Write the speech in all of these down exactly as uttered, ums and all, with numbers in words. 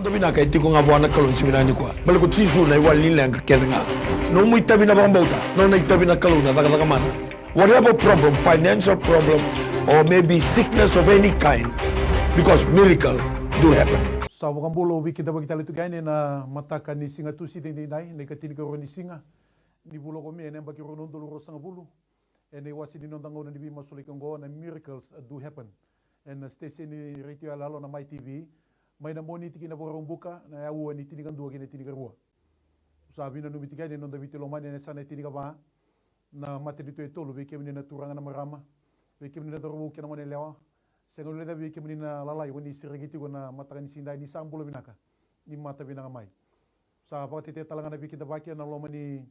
Noda vinaka e tiko ga vua na Kalou ni siga vinaka nikua. Baleta ko Jisu na iwali ni leqa kece ga. Nomu itavi na vakabauta, nona itavi na Kalou na cakacaka mana. Whatever problem, financial problem, or maybe sickness of any kind, because miracle do happen. Sa vakabula au veikidavaki tale tu ga yani ena mataka ni siga Tusiti edaidai, na ikatinikarua ni siga ni vula ko Me ena yabaki rua na udolu ruasagavulu. Ena iwase ni noda gauna ni veimasulaki oqo na Miracles Do Happen ena siteseni retio yaloyalo na Mai T V, mai na Moniti ki na Vakaraubuka, na aua ni tinikadua ki na tinikarua. Sa vinanumi tiko yani na noda Viti lomani ena yasana e tinikava, na matanitu e tolu, vei kemuni na turaga na marama, vei kemuni na cauravou kei na goneyalewa, sega ni guilecavi vei kemuni na lalai ko ni sereki tiko na mataka ni siga edai, ni sa bula vinaka, ni mata vinaka mai. Sa vakatetei tale ga na veikidavaki ena loma ni,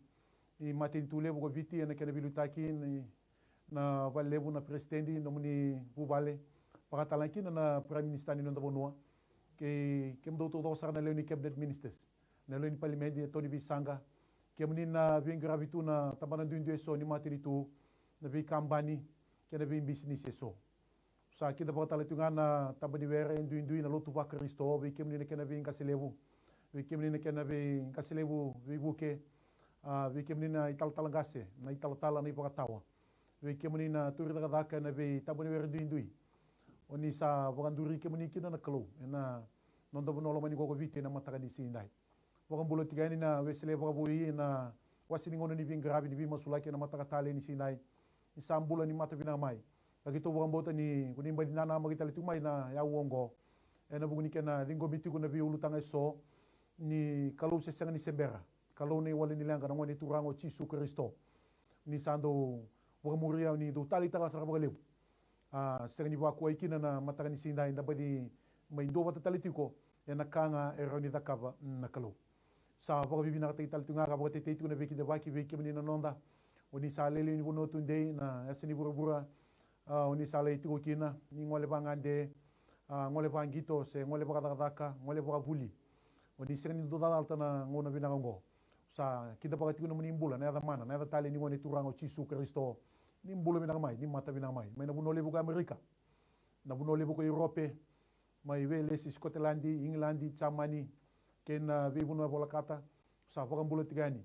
ni matanitu levu ko Viti ena kena veiliutaki ni, na valelevu na peresitedi, nomuni vuvale, vakatale ga kina na Prime Minister ni noda vanua, kei kemudou taucoko sara na lewe ni cabinet ministers, na lewe ni palimedi, attorney veisaqa, kemuni na veiqaravi tu na tabana duidui eso ni matanitu, na veikabani kei na veibisinisi eso. Sa kidavaka tale tu ga na taba ni were e duidui, na lotu vaKarisito, vei kemuni na kena veiqase levu, vei kemuni na kena veiqase levu veivuke, a, vei kemuni na italatala qase, na italatala, na ivakatawa, vei kemuni na turi cakacaka ena veitaba ni were duidui. O ni sa vakaduri kemuni kina na Kalou ena noda vanua lomani ko Viti ena mataka ni siga edai. Vakabula tiko yani na Wesele vakavoui ena wase ni gauna ni veiqaravi ni veimasulaki ena mataka talei ni siga edai, ni sa bula, ni mata vinaka mai. Ka keitou vakabauta ni ko ni baci nanamaki tale tiko mai na aua oqo ena vuku ni kena ciqomi tiko na veiulutaga eso ni Kalou se sega ni se bera, Kalou na iwali ni leqa, na Gone Turaga o Jisu Karisito. Ni sa dau vakamuria, ni dau taleitaka sara vakalevu. A, sega ni vakuai kina na mataka ni siga edai, da baci mai duavata tale tiko ena ka ga e rawa ni cakava na Kalou. Sa vakavinavinakataki tale tu ga ka vakatetei tiko na veikidavaki vei kemuni na noda. O ni sa lailai ni vanua tudei, na yasa ni vuravura. A, o ni sa lai tiko kina, ni gole vagade, a, gole vaqito se gole vakacakacaka, gole vakavuli. O ni sega ni dau calata na gauna vinaka oqo. Sa kidavaka tiko nomuni bula, na yaca mana, na yaca talei ni Gone Turaga o Jisu Karisito. Ni bula vinaka mai, ni mata vinaka mai. Mai na vanua levu ko Amerika, na vanua levu ko Europe, mai Welesi, Sikoteladi, Igiladi, Jamani, kei na veivanua e volekata. Sa vakabula tiko yani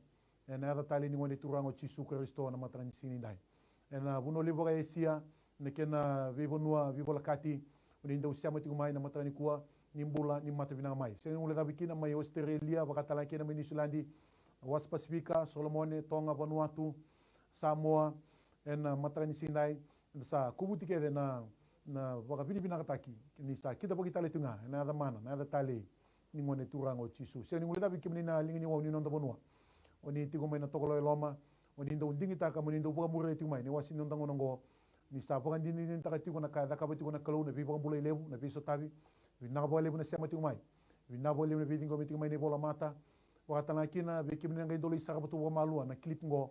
ena yaca talei ni Gone Turaga o Jisu Karisito na mataka ni siga edai. Ena vanua levu vaka-Esia, na kena veivanua veivolekati, o ni dau sema tiko mai na mataka nikua, ni bula, ni mata vinaka mai. Sega ni guilecavi kina mai Ositerelia, vakatale ga kina mai Niusiladi, Wasa Pasifika, Solomone, Toga, Vanuatu, Samoa, ena mataka ni siga edai, eda sa kovuti kece na, na vakavinavinakataki, ni sa kidavaki tale tu ga ena yaca mana, na yaca talei ni Gone Turaga o Jisu. Sega ni guilecavi kemuni na liga ni wau ni noda vanua. O ni tiko mai na Tokalau e Loma, o ni dau digitaka mo ni dau vakamuria tiko mai na iwase ni noda gauna oqo. Ni sa vakadinadinataka tiko na ka e cakava tiko na Kalou, na veivakabulai levu, na veisotavi. Vinaka vakalevu na sema tiko mai. Vinaka vakalevu na veiciqomi tiko mai na ivolamata. Vakatale ga kina vei kemuni na qai dau lai sarava tu vakamalua na clip oqo.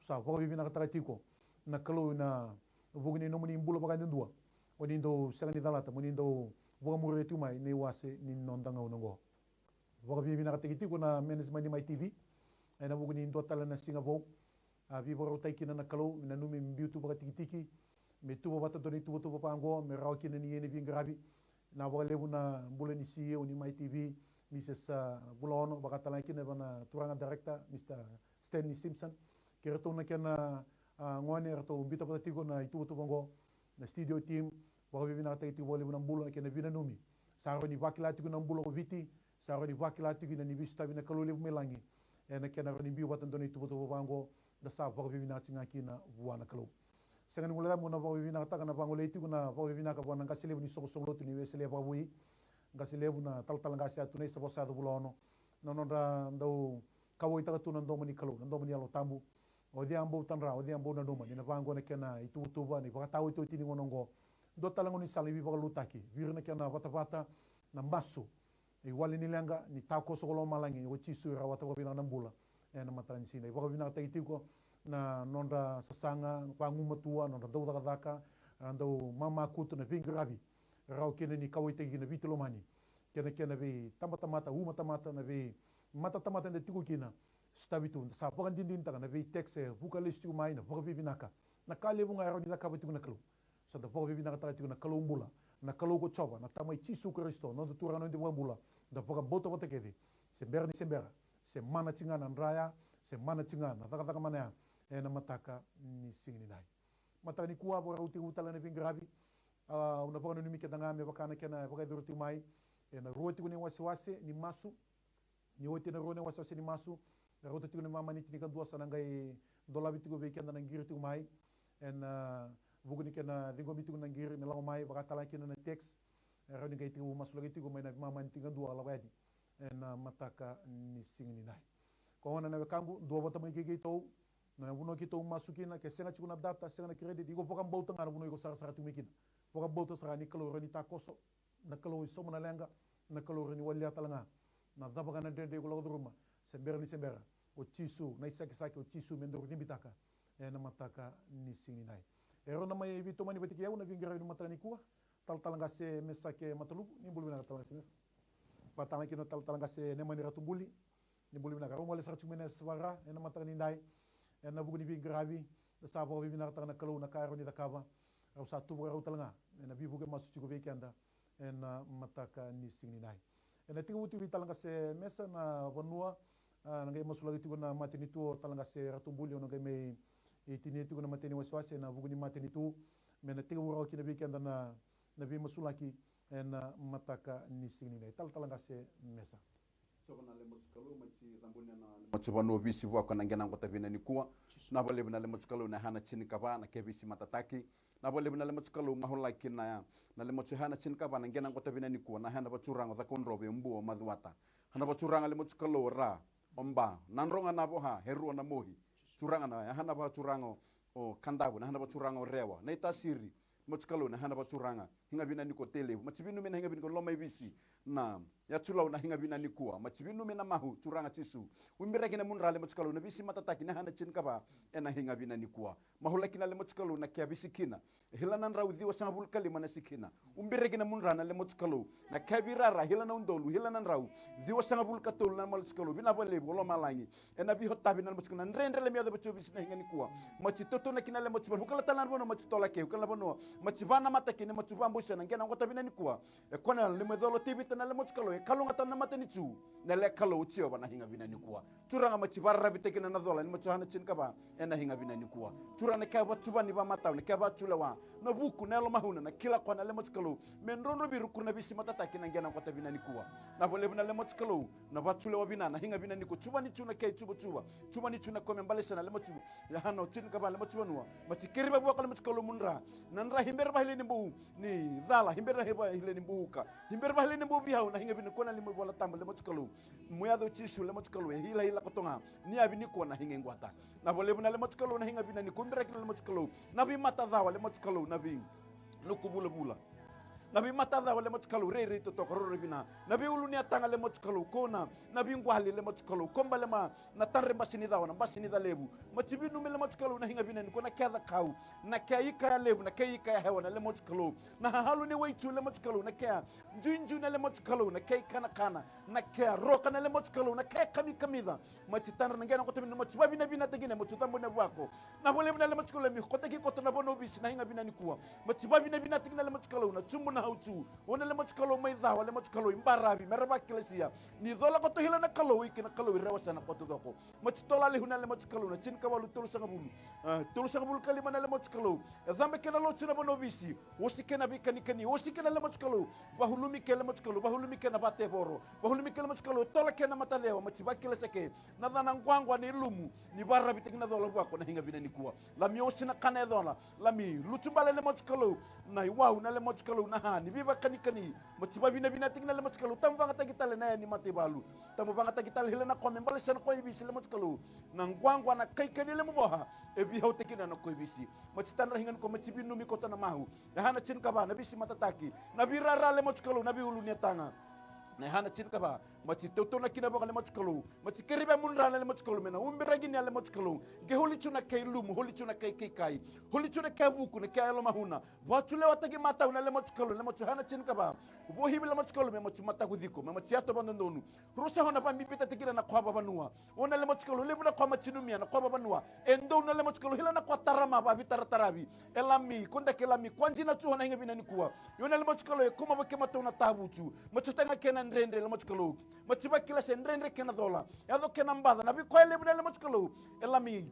Sa vakavinavinakataka tiko na Kalou ena vuku ni nomuni bula vakayadudua. O ni dau sega ni calata mo ni dau vakamuria tiko mai na iwase ni noda gauna oqo. Vakavinavinakataki tiko na management ni Mai T V ena vuku ni dua tale na siga vou a veivakarautaki kina na Kalou, me nanumi me biu tu vakatikitiki, me tuva vata dua na ituvatuva vaqo, me rawa kina ni ia na veiqaravi. Vinaka vakalevu na bula ni C E O ni Mai T V, Mrs, a, Vulaono, vakatale ga kina vua na turaga director, Mr Stanley Simpson, kei ratou na kena, a, gone, ratou biuta vata tiko na ituvatuva oqo, na studio team. Vakavinavinakataki tiko vakalevu na bula, na kena veinanumi. Sa rawa ni vakila tiko na bula ko Viti, sa rawa ni vakila tiko kina ni veisotavi na Kalou levu mai lagi ena kena rawa ni biu vata dua na ituvatuva vaqo. Da sa vakavinavinaka tiko ga kina vua na Kalou. Sega ni guilecavi, meu na vakavinavinakataka na vagolei tiko na vakavinavinaka vua na qase levu ni soqosoqo lotu ni Wesele vakavoui, qase levu na talatala qase Atunai Savosa Yaco Vulaono, na nodra dau kauwaitaka tu na domo ni Kalou, na domo ni Yalo Tabu. O cei a bau tadra, o cei a bau nanuma ni na vaqo na kena ituvatuva, na ivakataotioti ni gauna oqo. Dua tale ga ni sala ni veivakalotutaki vei ira na kena vatavata, na masu, na iwali ni leqa, ni takoso ko lomalagi, o Jisu e rawata vakavinaka na bula ena mataka ni siga. Vakavinavinakataki tiko na nodra sasaga vagumatua, nodra dau cakacaka, a, dau mamakutu, na veiqaravi rawa kina ni kauwaitaki kina Viti lomani kei na kena veitabatamata, umatamata, na veimatatamata eda tiko kina. Sotavi tu, da sa vakadinadinataka na veitext e vuka lesu tiko mai, na vakavinavinaka, na ka levu ga e rawa ni cakava tiko na Kalou. Sa da vakavinavinakataka tiko na Kalou bula, na Kalou ko Jiova, na Tama i Jisu Karisito, noda Turaga, noda iVakabula, Da vakabauta vata kece, se bera ni se bera, se mana tiko ga na dra ya, se mana tiko ga na cakacaka mana ya, ena mataka ni siga ni nai. Mataka nikua, vakarau tekivu tale na veiqaravi. A, au na vakananumi keda ga me vaka na kena vakayacori tiko mai, ena rua tiko na iwasewase ni masu. Ni oti na rua na iwasewase ni masu, e rauta tiko na mamani tinikadua sa na qai dolavi tiko vei keda na qiri tiko mai. Ena, a, vuku ni kena ciqomi tiko na qiri me lako mai, vaka tale ga kina na text. E rawa ni qai tekivu masulaki tiko mai na mamani tinikadua lako yani. Ena, a, mataka ni siga ni nai. Ko gona na wekaqu, dua vata mai kei keitou, na vanua keitou masu kina, ke sega tiko na data, sega na credit, iko vakabauta ga na vanua iko sarasara tiko mai kina. Vakabauta sara ni Kalou rawa ni takoso, na Kalou e sauma na leqa, na Kalou rawa ni walia tale ga na cava ga na dredre iko lako curuma, se bera ni se bera. O Jisu, na isakisaki o Jisu me daru cibitaka ena mataka ni siga ni nai. E rau na mai veitomani vata kei au na veiqaravi ni mataka nikua, talatala qase Mesake Mataluvu, ni bula vinaka talatala qase Mesake. Vata tale ga kina talatala qase Nemani Ratubuli, ni bula vinaka. Rau gole sara tiko mai na yasana ena mataka ni dai, ena vuku ni veiqaravi, da sa vakavinavinakataka na Kalou na ka e rau ni cakava, rau sa tu vakarau tale ga ena veivuke masu tiko vei keda ena mataka ni siga ni dai. Ena tekivu tiko vei talatala qase Mesa na vanua, a, na qai masulaki tiko na matanitu o talatala qase Ratubuli, o na qai mai tinia tiko na matai ni wasewase ena vuku ni matanitu, me na tekivu rawa kina vei keda na, na veimasulaki ena mataka ni siga ni dai. Talatala qase Mesa. Jova na lemoci Kalou, maci cabunia na lemoci vanua o Visi vua ko na qena qota vina nikua. Na valevu na lemoci Kalou na yahana tinikava na kevisi matataki. Na valevu na lemoci Kalou mahulaki na, na lemoci yahana tinikava na qena qota vina nikua, na yahana vacuraga o Cakaudrove, o Bua, o Macuata. Yahana vacuraga lemoci Kalou o Ra, o Ba. Na droga na voha, he rua na mohi. Curaga na yahana vacuraga o Kadavu, na yahana vacuraga o Rewa. Na iTasiri, lemoci Kalou na yahana vacuraga. Higa vina nikua Tailevu. Maci vinumi na higa vina nikua Lomaivisi. Na Yatulau na higa vina nikua. Maci vinumi na mahu, Turaga Jisu. Ubiraki na mudra lemoci Kalou na visi matataki na yahana tinikava, ena higa vina nikua. Mahulaki na lemoci Kalou na kea visi kina. E hila na drau ciwasagavulu ka lima na sikina. Ubiraki na mudra na lemoci Kalou. Na kea virara, hila na udolu, hila na drau. Ciwasagavulu ka tolu na lemoci Kalou. Vinaka valevu o lomalagi. Ena veihotavi na lemoci Kalou na dredre lemi yaco vei Jisu na higa nikua. Maci tautaunaki na lemoci vanua, ukala tale na vanua, maci tolaki, ukala na vanua, maci vanamata kina, maci vabosea na qena qota vina nikua. E kona na lima e colo Tevita na lemoci Kalou, e kalougata na matanitu. Na le Kalou o Jiova na higa vina nikua. Turaga maci vararavitaki na cola ni maci yahana tinikava, ena higa vina nikua. Turaga na kea vacuvani vamatau, na kea vatulewa, na vuku, na yalo mahuna, na kila koya na lemoci Kalou. Me drodrovi ira ko na visi matataki na qena qota vina nikua. Na valevu na lemoci Kalou, na vatulewa vina, na higa vina nikua, cuvani tu na kea icuvacuva, cuvani tu na kome balesana lemoci, yahana o tinikava lemoci vanua, maci keri vavua ka lemoci Kalou mudra, na dra hibera vahile ni bou, ni cala, hibera vahile ni bou uka, hibera vahile ni bou vihau, na higa vina nikua na lima ivola tabu lemoci Kalou, mu yaco Jisu lemoci Kalou, e hilahila koto ga, ni yavi nikua na higa iqwata. Na valevu na lemoci Kalou, na higa vina nikua, ubiraki na lemoci Kalou, na veimata cawa lemoci Kalou, na vei nuku vulavula. Na veimatacawa lemoci Kalou, rairai totoka, roro vina. Na veiulu ni yataga lemoci Kalou, kona. Na veiqwali lemoci Kalou, kobalema. Na tadre basi ni cawa, na basi ni calevu. Maci vinumi lemoci Kalou, na higa vina nikua, na kea cakau. Na kea ika ya levu, na kea ika ya hewa, na lemoci Kalou. Na hahalu ni waitu lemoci Kalou, na kea juijui na lemoci Kalou, na kea ikanakana. Na kea roka na lemoci Kalou, na kea kamikamica. Maci tadra na qena qota vina, maci vavinavinataki na, maci cabuna vuako. Na valevu na lemoci Kalou, me kotaki koto na vanua o Visi na higa vina nikua. Maci vavinavinataki na lemoci Kalou, na cubu na hautu. O na lemoci Kalou mai cawa, lemoci Kalou i baravi, mera vakelesia. Ni cola koto hila na Kalou, ike na Kalou i rewasana koto coko. Maci tola lehu na lemoci Kalou, na tinikavalu tolusagavulu. A, tolusagavulu ka lima na lemoci Kalou. E cabe kena lotu na vanua o Visi. Osi kena veikanikani, osi kena lemoci Kalou. Vahulumi ke lemoci Kalou, vahulumi kena vatevoro. Vahulumi ke lemoci Kalou, tola kena matacewa, maci vakelesa ke. Na cana qwaqwa ni lumu, ni vararavitaki na cola vuako na higa vina nikua. Lami osi na kana e cola, lami lutu bale lemoci Kalou, na iwau na lemoci Kalou, na ha, ni veivakanikani, maci vavinavinataki na lemoci Kalou, tamu vagataki tale na ya ni mataivalu. Tamu vagataki tale hila na kome, balesa na kome i Visi lemoci Kalou. Na qwaqwa na kaikani lemu voha, e veihautaki na na kome i Visi. Maci tadra higa nikua, maci vinumi koto na mahu. E hana tinikava, na visi matataki. Na veirara lemoci Kalou, na veiulu ni yataga. Na hana tinikava, maci tautauna kina vaka lemoci Kalou, maci keri vamudra na lemoci Kalou, me na ubiraki ni a lemoci Kalou, ke holi tu na kai lumu, holi tu na kai kaikai, holi tu na kai vuku, na kai yalo mahuna, vatu lewataki matau na lemoci Kalou, lemoci hana tinikava, vohivi lemoci Kalou, me maci mataku ciko, me maci yato vadodonu, rusa hona vabibitata kina na kova vanua, o na lemoci Kalou, levu na kova maci numia, na kova vanua, e dou na lemoci Kalou, hila na kova tarama, vavitarataravi, e lami, kodaki e lami, kua jina tu hona higa vina nikua, o na lemoci Kalou, e koma vake matou na tavutu, maci taga kena dredre, Lomatu Kalou. Mati vakila se dredre kei na cola. Yaco kei na baca, na veika e levu na Lomatu Kalou. E lami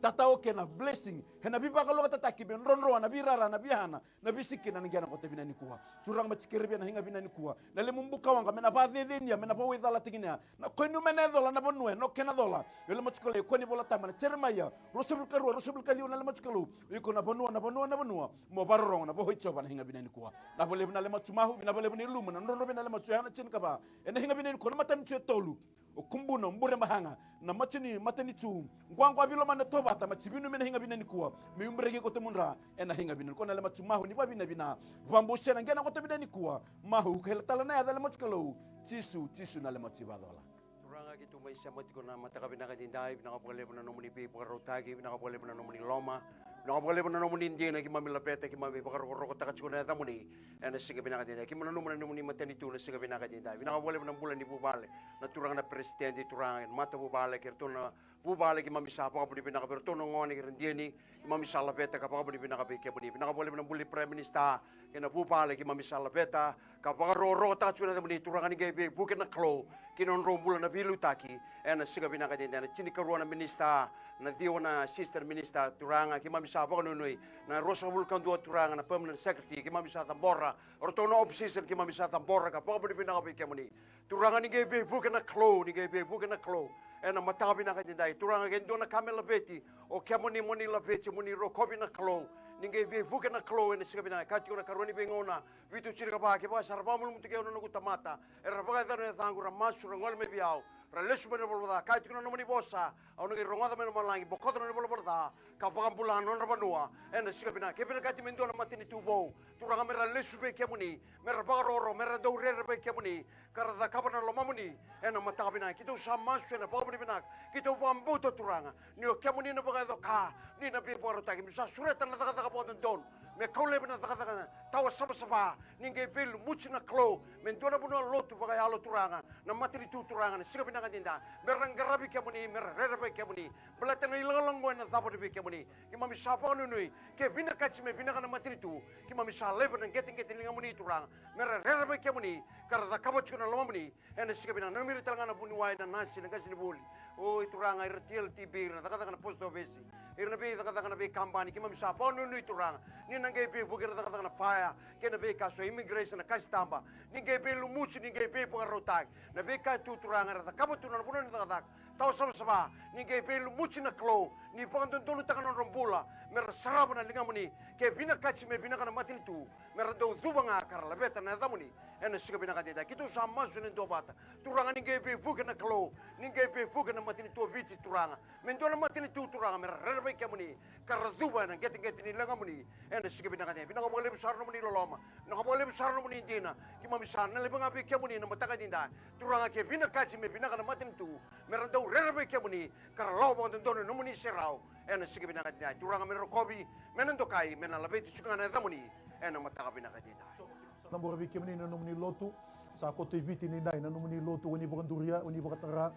tatao kei na blessing. Ena veivakalougatataki me drodroa na veirara, na veiyana, na veisikina, na qena koto vinaka nikua. Turaga, mati kerea vei na higa vinaka nikua. Na lemu bukawaqa me na vakacecenia, me na vakawaicalataki nia. Na koi nu me na cola na vanua, e no kena cola. Io Lomatu Kalou, e koni vola tama na Jeremaia ruasagavulu ka rua, ruasagavulu ka ciwa na Lomatu Kalou. Iko na vanua, na vanua, na vanua. Mo vakarorogo na vosa i Jiova na higa vinaka nikua. Na valevu na Lomatu Mahu, na valevu na iluma, na drodro vei na Lomatu, ya na tinikava. Ena higa vinaka nikua, na matanitu e tolu. O Kubuna, o Burebahaga, na matini, matanitu. Quaqua, Vilomani, Tovata, mati vinu me na higa vinaka nikua. Me ubreki koto mudra, ena higa vinaka nikua na Lomatu Mahu, ni vavinavina. Vabusena, qena koto vinaka nikua. Mahu, kaila tala na yaca Lomatu Kalou. Jisu, Jisu na Lomatu ivacola. Turaga keitou mai sema tiko na mataka vinaka edaidai, vinaka vakalevu na nomuni veivakarautaki, vinaka vakalevu na nomuni loma, vinaka vakalevu na nomuni dina, keimami laveta, keimami vakarokorokotaka tiko na yacamuni. Ena siga vinaka edaidai, keimami nanuma na nomuni matanitu na siga vinaka edaidai. Vinaka vakalevu na bula ni vuvale, na turaga na peresitedi, turaga na matavuvale, kei ratou na vuvale, keimami sa vakavinavinaka vei ratou na gone kei ira na dina, keimami sa laveta ka vakavinavinaka vei kemuni. Vinaka vakalevu na bula ni Prime Minister kei na vuvale, keimami sa laveta ka vakarokorokotaka tiko na yacamuni, Turaga, ni qai veivuke na Kalou ki na nodrau bula na veiliutaki. Ena siga vinaka edaidai, na tinikarua na minister, na ciwa na assistant minister, Turaga, keimami sa vakanuinui, na ruasagavulu ka dua, Turaga, na permanent secretary, keimami sa cabora, o ratou na opposition, keimami sa cabora ka vakavinavinaka vei kemuni. Turaga, ni qai veivuke na Kalou, ni qai veivuke na Kalou. Ena mataka vinaka edaidai, Turaga, ke dua na ka me laveti, o kemuni mo ni laveti, mo ni rokovi na Kalou. Ni qai veivuke na Kalou ena siga vinaka. Ka tiko na ikarua ni Veigauna vitu, tinikava: Kevaka sa ra vakamalumu tu kei au na noqu tamata, era vakayacana na yacaqu, ra masu, ra gole mai vei au, ra lesu mai na ivalavala ca, ka tiko na nomuni vosa, au na qai rogoca mai lomalagi, bokoca na nodra ivalavala ca, ka vakabula na nodra vanua. Ena siga vinaka, ke vinakati me dua na matanitu vou, Turaga, me ra lesu vei kemuni, me ra vakarokoroko, me ra dau rere vei kemuni, ka ra cakava na lomamuni. Ena mataka vinaka, keitou sa masu ena vakavinavinaka, keitou vakabauta, Turaga, ni o kemuni na vakayaco ka, ni na veivakarautaki, me sa sureta na cakacaka vakadodonu, me kau laivi na cakacaka tawa savasava. Ni qai veilumuti na Kalou, me dua na vanua lotu vakayalo, Turaga, na matanitu, Turaga, na siga vinaka edaidai, me ra qaravi kemuni, me ra rere vei kemuni, baleta na ilagalaga oqo ena cava vei kemuni. Keimami sa vakanuinui, ke vinakati me vinaka na matanitu, keimami sa laiva na qeteqete ni ligamuni, Turaga, me ra rere vei kemuni, ka ra cakava tiko na lomamuni. Ena siga vinaka, nanumi ira tale ga na vuniwai, na nasi, na qasenivuli, oi Turaga, ira na T L T B, ira na cakacaka na post office, ira na veicakacaka, na veikabani, keimami sa vakanuinui, Turaga, ni na qai veivuke ira na cakacaka na fire kei na veika so, immigration, na kasitaba. Ni qai veilumuti, ni qai veivakarautaki na veika tu, Turaga, era cakava tu na vanua ni cakacaka tawa savasava. Ni qai veilumuti na Kalou, ni vakadodonutaka na nodra bula, me ra sarava na ligamuni. Ke vinakati me vinaka na matanitu, me ra dau cuva ga ka ra laveta na yacamuni. Ena siga vinaka edaidai, keitou sa masu ena duavata, Turaga, ni qai veivuke na Kalou, ni qai veivuke na matanitu o Viti, Turaga, me dua na matanitu, Turaga, me ra rere vei kemuni, ka ra cuva ena qeteqete ni ligamuni. Ena siga vinaka edaidai, vinaka vakalevu sara na nomuni loloma, vinaka vakalevu sara na nomuni dina. Keimami sa na laiva ga vei kemuni na mataka edaidai, Turaga, ke vinakati me vinaka na matanitu, me ra dau rere vei kemuni, ka ra lako vakadodonu ena nomuni serau. Ena siga vinaka edaidai, Turaga, me na rokovi, me na dokai, me na laveti tiko ga na yacamuni. Ena mataka vinaka edaidai, sa cabora vei kemuni na nomuni lotu. Sa koto i Viti edaidai na nomuni lotu, o ni vakaduria, o ni vakatara.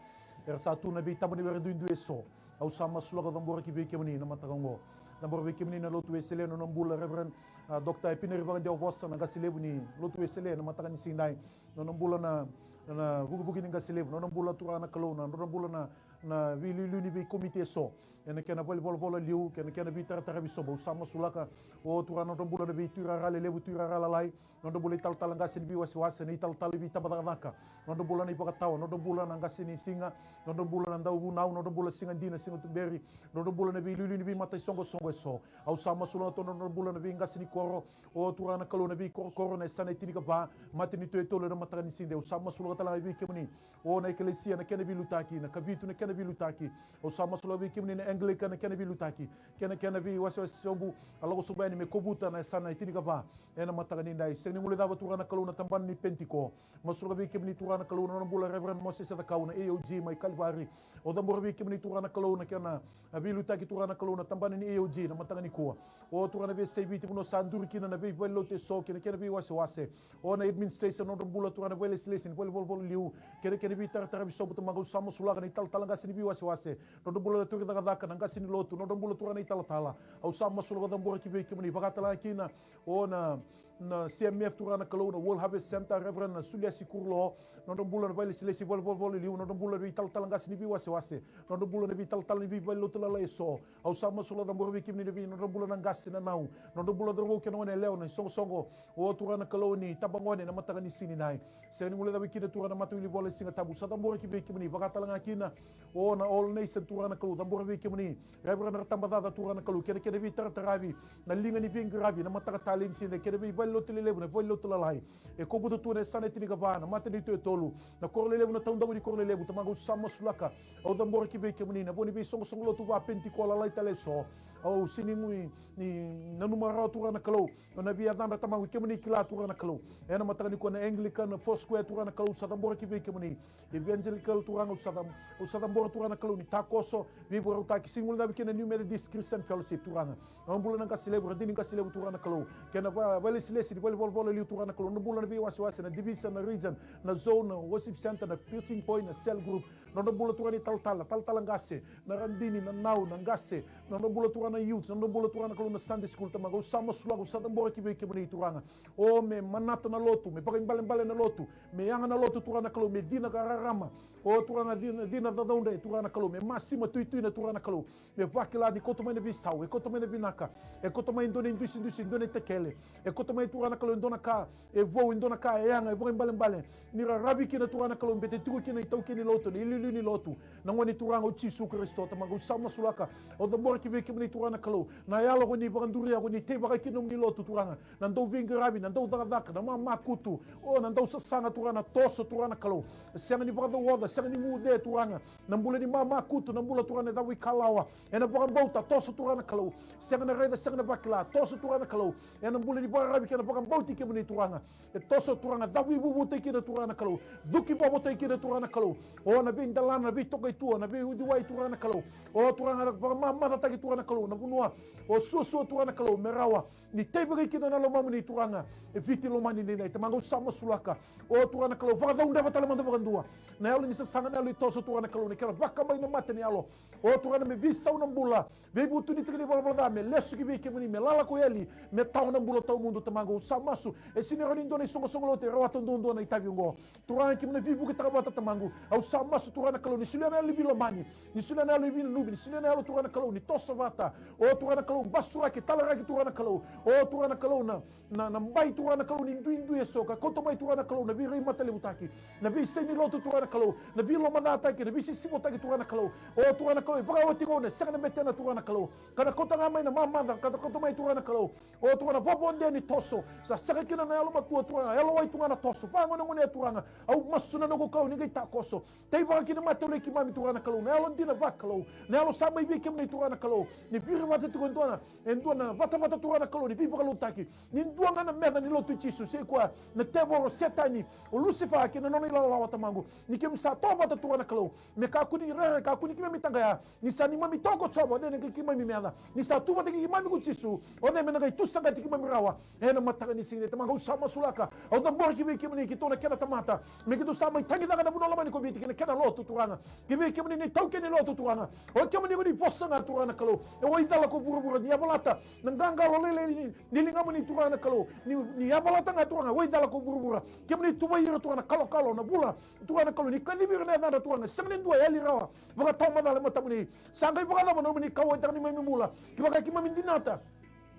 Era sa tu na veitaba ni were duidui eso. Au sa masulaka, cabora ki vei kemuni na mataka oqo. Cabora vei kemuni na lotu Wesele, na nona bula Reverend, a, Doctor Epineri Vakadewavosa, na qase levu ni lotu Wesele, na mataka ni siga edaidai. Na nona bula na, na vukivuki ni qase levu, na nona bula, Turaga na Kalou, na nona bula na, na veiliuliu ni veikomiti eso, ena kena valenivolavola liu kei na kena veitarataravi sobu. Au sa masulaka, o Turaga, na nodra bula na veituirara lelevu, tuirara lalai, na nodra bula italatala qase ni veiwasewase, na italatala ni veitabacakacaka, na nodra bula na ivakatawa, na nodra bula na qase ni siga, na nodra bula na dauvunau, na nodra bula siga dina, siga tuberi, na nodra bula na veiliuliu ni veimata isoqosoqo eso. Au sa masulaka tu na nodra bula na veiqase ni koro, o Turaga na Kalou, na veikorokoro, na yasana e tinikava, matanitu e tolu ena mataka ni siga edaidai. Au sa masulaka tale ga vei kemuni, o na ekelesia na kena veiliutaki, na Kavitu na kena veiliutaki. Au sa masulaka vei kemuni na Anglican na kena veiliutaki, kei na kena veiwasewase sobu a lako sobu yani me kovuta na yasana e tinikava ena mataka ni edaidai. Sega ni guilecava, Turaga na Kalou, na tabana ni Penitiko. Masulaka vei kemuni, Turaga na Kalou, na nona bula Reverend Moses Cakau, na A O G mai Kalivari. Au cabora vei kemuni, Turaga na Kalou, na kena, a, veiliutaki, Turaga na Kalou, na tabana ni A O G na mataka nikua. O Turaga na veiyasai Viti, vanua sa duri kina na veivalenilotu eso kei na kena veiwasewase. O na administration, na nodra bula, Turaga, na veilesilesi ni valenivolavola liu kei na kena veitarataravi sobu, Tamaqu. Au sa masulaka na italatala qase ni veiwasewase, na nodra bula na turaga cakacaka, na qase ni lotu, na nodra bula, Turaga, na italatala. Au sa masulaka, cabora ki vei kemuni, vaka tale ga kina o na na C M F, Turaga na Kalou, na World Harvest Centre, Reverend na Suliasi Kurulo, nodra bula na vailesilesi, valenivolavola e liu, nodra bula na veitalatala qase ni veiwasewase, nodra bula na veitalatala ni veivalelotu lalai eso. Au sa masulaka, cabora vei kemuni na vei, nodra bula na qase, na nau, nodra bula cauravou kei na goneyalewa, na isoqosoqo, o Turaga na Kalou, ni tabagone na mataka ni siga nidai. Sega ni guilecavi kina, Turaga, na mata wilivola ni Siga Tabu, sa cabora ki vei kemuni, vaka tale ga kina o na All Nation, Turaga na Kalou, cabora vei kemuni. Reverend Ratabacaca, Turaga na Kalou, kei na kena veitarataravi, na liga ni veiqaravi na mataka talei ni siga, kei na veivalenilotu lelevu, na valenilotu lalai. E kovuta tu na yasana e tinikava, na matanitu e tolu, na koro lelevu, na taudaku ni koro lelevu, Tamaqu, au sa masulaka. Au cabora ki vei kemuni na vo ni veisoqosoqo lotu vaPenitiko lalai tale eso. Au sega ni gui ni nanuma rawa, Turaga na Kalou, na veiyacadra, Tamaqu, kemuni kila, Turaga na Kalou. Ena mataka nikua na Anglican, na Foursquare, Turaga na Kalou, sa cabora ki vei kemuni. Evangelical, Turaga, au sa cab-, au sa cabora, Turaga na Kalou, ni takoso, veivakarautaki, sega ni guilecavi kina na New Methodist Christian Fellowship, Turaga. Na bula na qase levu, radini qase levu, Turaga na Kalou, kei na va-, vailesilesi ni valenivolavola e liu, Turaga na Kalou, na bula na veiwasewase, na division, na region, na zone, na worship centre, na preaching point, na cell group, nodra bula, Turaga, na italatala, talatala qase, na radini, na nau, na qase, nodra bula, Turaga, na youth, nodra bula, Turaga na Kalou, na Sunday school, Tamaqu, au sa masulaka, au sa cabora ki vei kemuni, Turaga. O me manata na lotu, me vakaibalebale na lotu, me yaga na lotu, Turaga na Kalou, me cina ka rarama. O Turaga, cina, cina cacaudre, Turaga na Kalou, me masima tuitui na, Turaga na Kalou, me vakila ni kauta mai na veisau, e kauta mai na vinaka, e kauta mai e dua na idusidusi, e dua na itakele, e kauta mai, Turaga na Kalou, e dua na ka e vou, e dua na ka e yaga, e vakaibalebale, ni raravi kina, Turaga na Kalou, bete tiko kina na itaukei ni lotu, na iliuliu ni lotu. Na Gone Turaga o Jisu Karisito, Tamaqu, au sa masulaka. Au cabora ki vei kemuni, Turaga na Kalou, na yalo ko ni vakaduria, ko ni teivaka kina nomuni lotu, Turaga, na dauveiqaravi, na daucakacaka, na mamakutu, o na dausasaga, Turaga, na toso, Turaga na Kalou. Sega ni vakacauoca, sega ni guce, Turaga, na bula ni mamakutu, na bula, Turaga, na cava ikalawa. Ena vakabauta, toso, Turaga na Kalou. Sega na raica, sega na vakila, toso, Turaga na Kalou. Ena bula ni vakararavi kei na vakabauti kemuni, Turaga. E toso, Turaga, cavuivuvutaki kina, Turaga na Kalou. Cuki vovotaki kina, Turaga na Kalou. O na veidelana, na veitokai tua, na veiuciwai, Turaga na Kalou. O Turaga, na vakamamacataki, Turaga na Kalou, na vanua o suasua, Turaga na Kalou, me rawa ni teivaki kina na lomamuni, Turaga, e Viti lomani nikua. Tamaqu, au sa masulaka. O Turaga na Kalou, vakacaudreva tale mada vakadua na yalo ni sasaga, na yalo ni toso, Turaga na Kalou, na kena vakabaki na mata ni yalo. O Turaga, me veisau na bula, veivutunitaki na ivalavala ca, me lesu ki vei kemuni, me lala ko eli, me tawa na bula tawamudu. Tamaqu, au sa masu, e sega ni rawa ni dua na isoqosoqo lotu e rawata duadua na itavi oqo. Turaga, keimami na veivuketaka vata, Tamaqu. Au sa masu, Turaga na Kalou, ni solia na yalo ni veilomani, ni solia na yalo ni veinanuvi, ni solia na yalo, Turaga na Kalou, ni toso vata. O Turaga na Kalou, basuraki, talaraki, Turaga na Kalou. O Turaga na Kalou, na, na, na bai, Turaga na Kalou, ni duidui eso, ka kauta mai, Turaga na Kalou, na veiraimata levutaki, na veisei ni lotu, Turaga na Kalou, na veilomacataki, na veisisivotaki, Turaga na Kalou. O Turaga na Kalou, e vakaoti gauna, sega na betena, Turaga na Kalou, ka na kauta ga mai na mamaca, ka na kauta mai, Turaga na Kalou, o Turaga, na vovodea ni toso. Sa sega kina na yalomatua, Turaga, yalowai tu ga na toso. Vagonegonea, Turaga. Au masu, na noqu Kalou, ni qai takoso, teivaka kina na matavulagi keimami, Turaga na Kalou, na yalo dina vakalou, na yalo sa mai vei kemuni, Turaga na Kalou, ni viri vata tiko e dua na, e dua na vatavata, Turaga na Kalou, ni veivakalotutaki. Ni dua ga na meca ni lotu i Jisu, se koya na tevoro, Setani, o Lusifa kei na nona ilawalawa, Tamaqu, ni keimami sa toso vata, Turaga na Kalou, me kakua ni rere, kakua ni keimami taqaya. Ni sa neimami toka o Jiova, o cei ena qai keimami meca? Ni sa tu vata kei keimami ko Jisu, o cei me na qai tu saqati keimami rawa? Ena mataka ni siga nikua, Tamaqu, au sa masulaka. Au cabora ki vei kemuni keitou na kena tamata, me keitou sa mai tagicaka na vanua lomani ko Viti kei na kena lotu, Turaga. Ki vei kemuni na itaukei ni lotu, Turaga. O kemuni ko ni vosa ga, Turaga na Kalou, e waicala ko vuravura, ni yavalata na qaqalo lailai ni, ni ligamuni, Turaga na Kalou, ni, ni yavalata ga, Turaga, e waicala ko vuravura. Kemuni tuvai ira, Turaga, na kalokalo, na vula, Turaga na Kalou, ni kacivi ira na yacadra, Turaga, sega ni dua e yali rawa vakatawamacala e matamuni. Sa qai vakacava na nomuni kauwaitaka neimami bula? Kevaka keimami dinata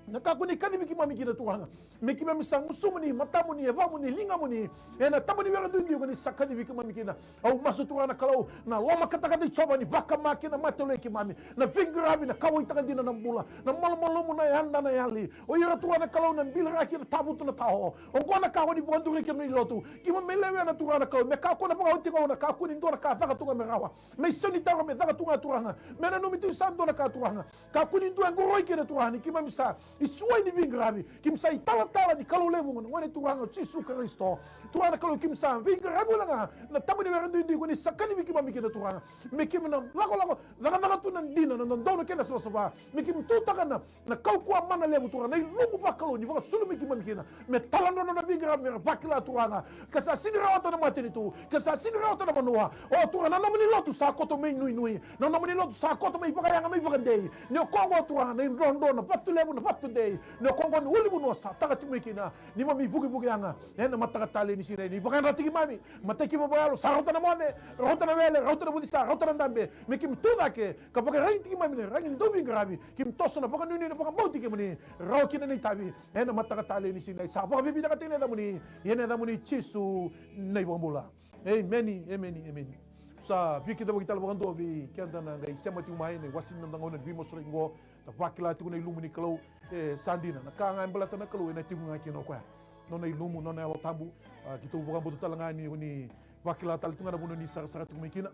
na ka ko ni kacivi keimami kina, Turaga, me keimami sa gusumuni, matamuni, yavamuni, ligamuni, ena tabana ni were duidui ko ni sa kacivi keimami kina. Au masu, Turaga na Kalou, na loma katakata i Jiova ni vakama kina na matavulagi keimami, na veiqaravi, na kauwaitaka dina na bula, na malumalumu, na yada, na yali. O ira, Turaga na Kalou, na biliraki, na tavutu, na tao. Oqo na ka ko ni vakaduri kina ni lotu. Keimami lewena, Turaga na Kalou, me kakua na vakaoti gauna, kakua ni dua na ka caka tu ga me rawa. Me isau ni taro me caka tu ga, Turaga. Me nanumi tu ni sa dua na ka, Turaga, kakua ni dua e qoroi kina, Turaga, ni keimami sa isuai ni veiqaravi, keimami sa italatala ni Kalou levu, na Gone Turaga o Jisu Karisito. Turaga na Kalou, keimami sa veiqaravi wale ga na tabana ni were duidui ko ni sa kacivi keimami kina, Turaga. Me keimami na lakolako, cakacaka tu na dina, na dodonu kei na savasava. Me keimami tutaka na, na kaukauwa mana levu, Turaga, na ilumu vakalou ni vakasulumi keimami kina. Me taladrodro na veiqaravi me ra vakila, Turaga, ke sa sega ni rawata na matanitu, ke sa sega ni rawata na vanua, o Turaga, na nomuni lotu sa koto me inuinui, na nomuni lotu sa koto me ivakayaga, me ivakadei. Ni o koya oqo, Turaga, na idrodro, na vatu levu, na vatu Day. Na koqo ni ulunivanua sa taka tiko mai kina neimami vukivuki yaga ena mataka talei ni siga ni vakayadrati keimami. Matai keimami vakayalo sa rauta na moce, rauta na wele, rauta na vucesa, rauta na dabe. Me keimami tu cake ka vakaraitaki keimami na ragi ni dauveiqaravi. Keimami toso na vakanuinui, na vakabauti kemuni. Rawa kina na itavi ena mataka talei ni siga ni sa vakavivinakataki na yacamuni. Ena yacamuni Jisu na iVakabula. Emeni, emeni, emeni. Sa via kidavaki tale vakadua vei keda na qai sema tiko mai na iwase ni noda gauna ni veimasulaki oqo. Da vakila tiko na ilumu ni Kalou. E sa dina na ka ga e baleta na Kalou ena tiko ga kina o koya. Nona ilumu, nona Yalo Tabu. A, keitou vakabauta tale ga ni, ni vakila tale tu ga na vanua ni sarasara tiko mai kina.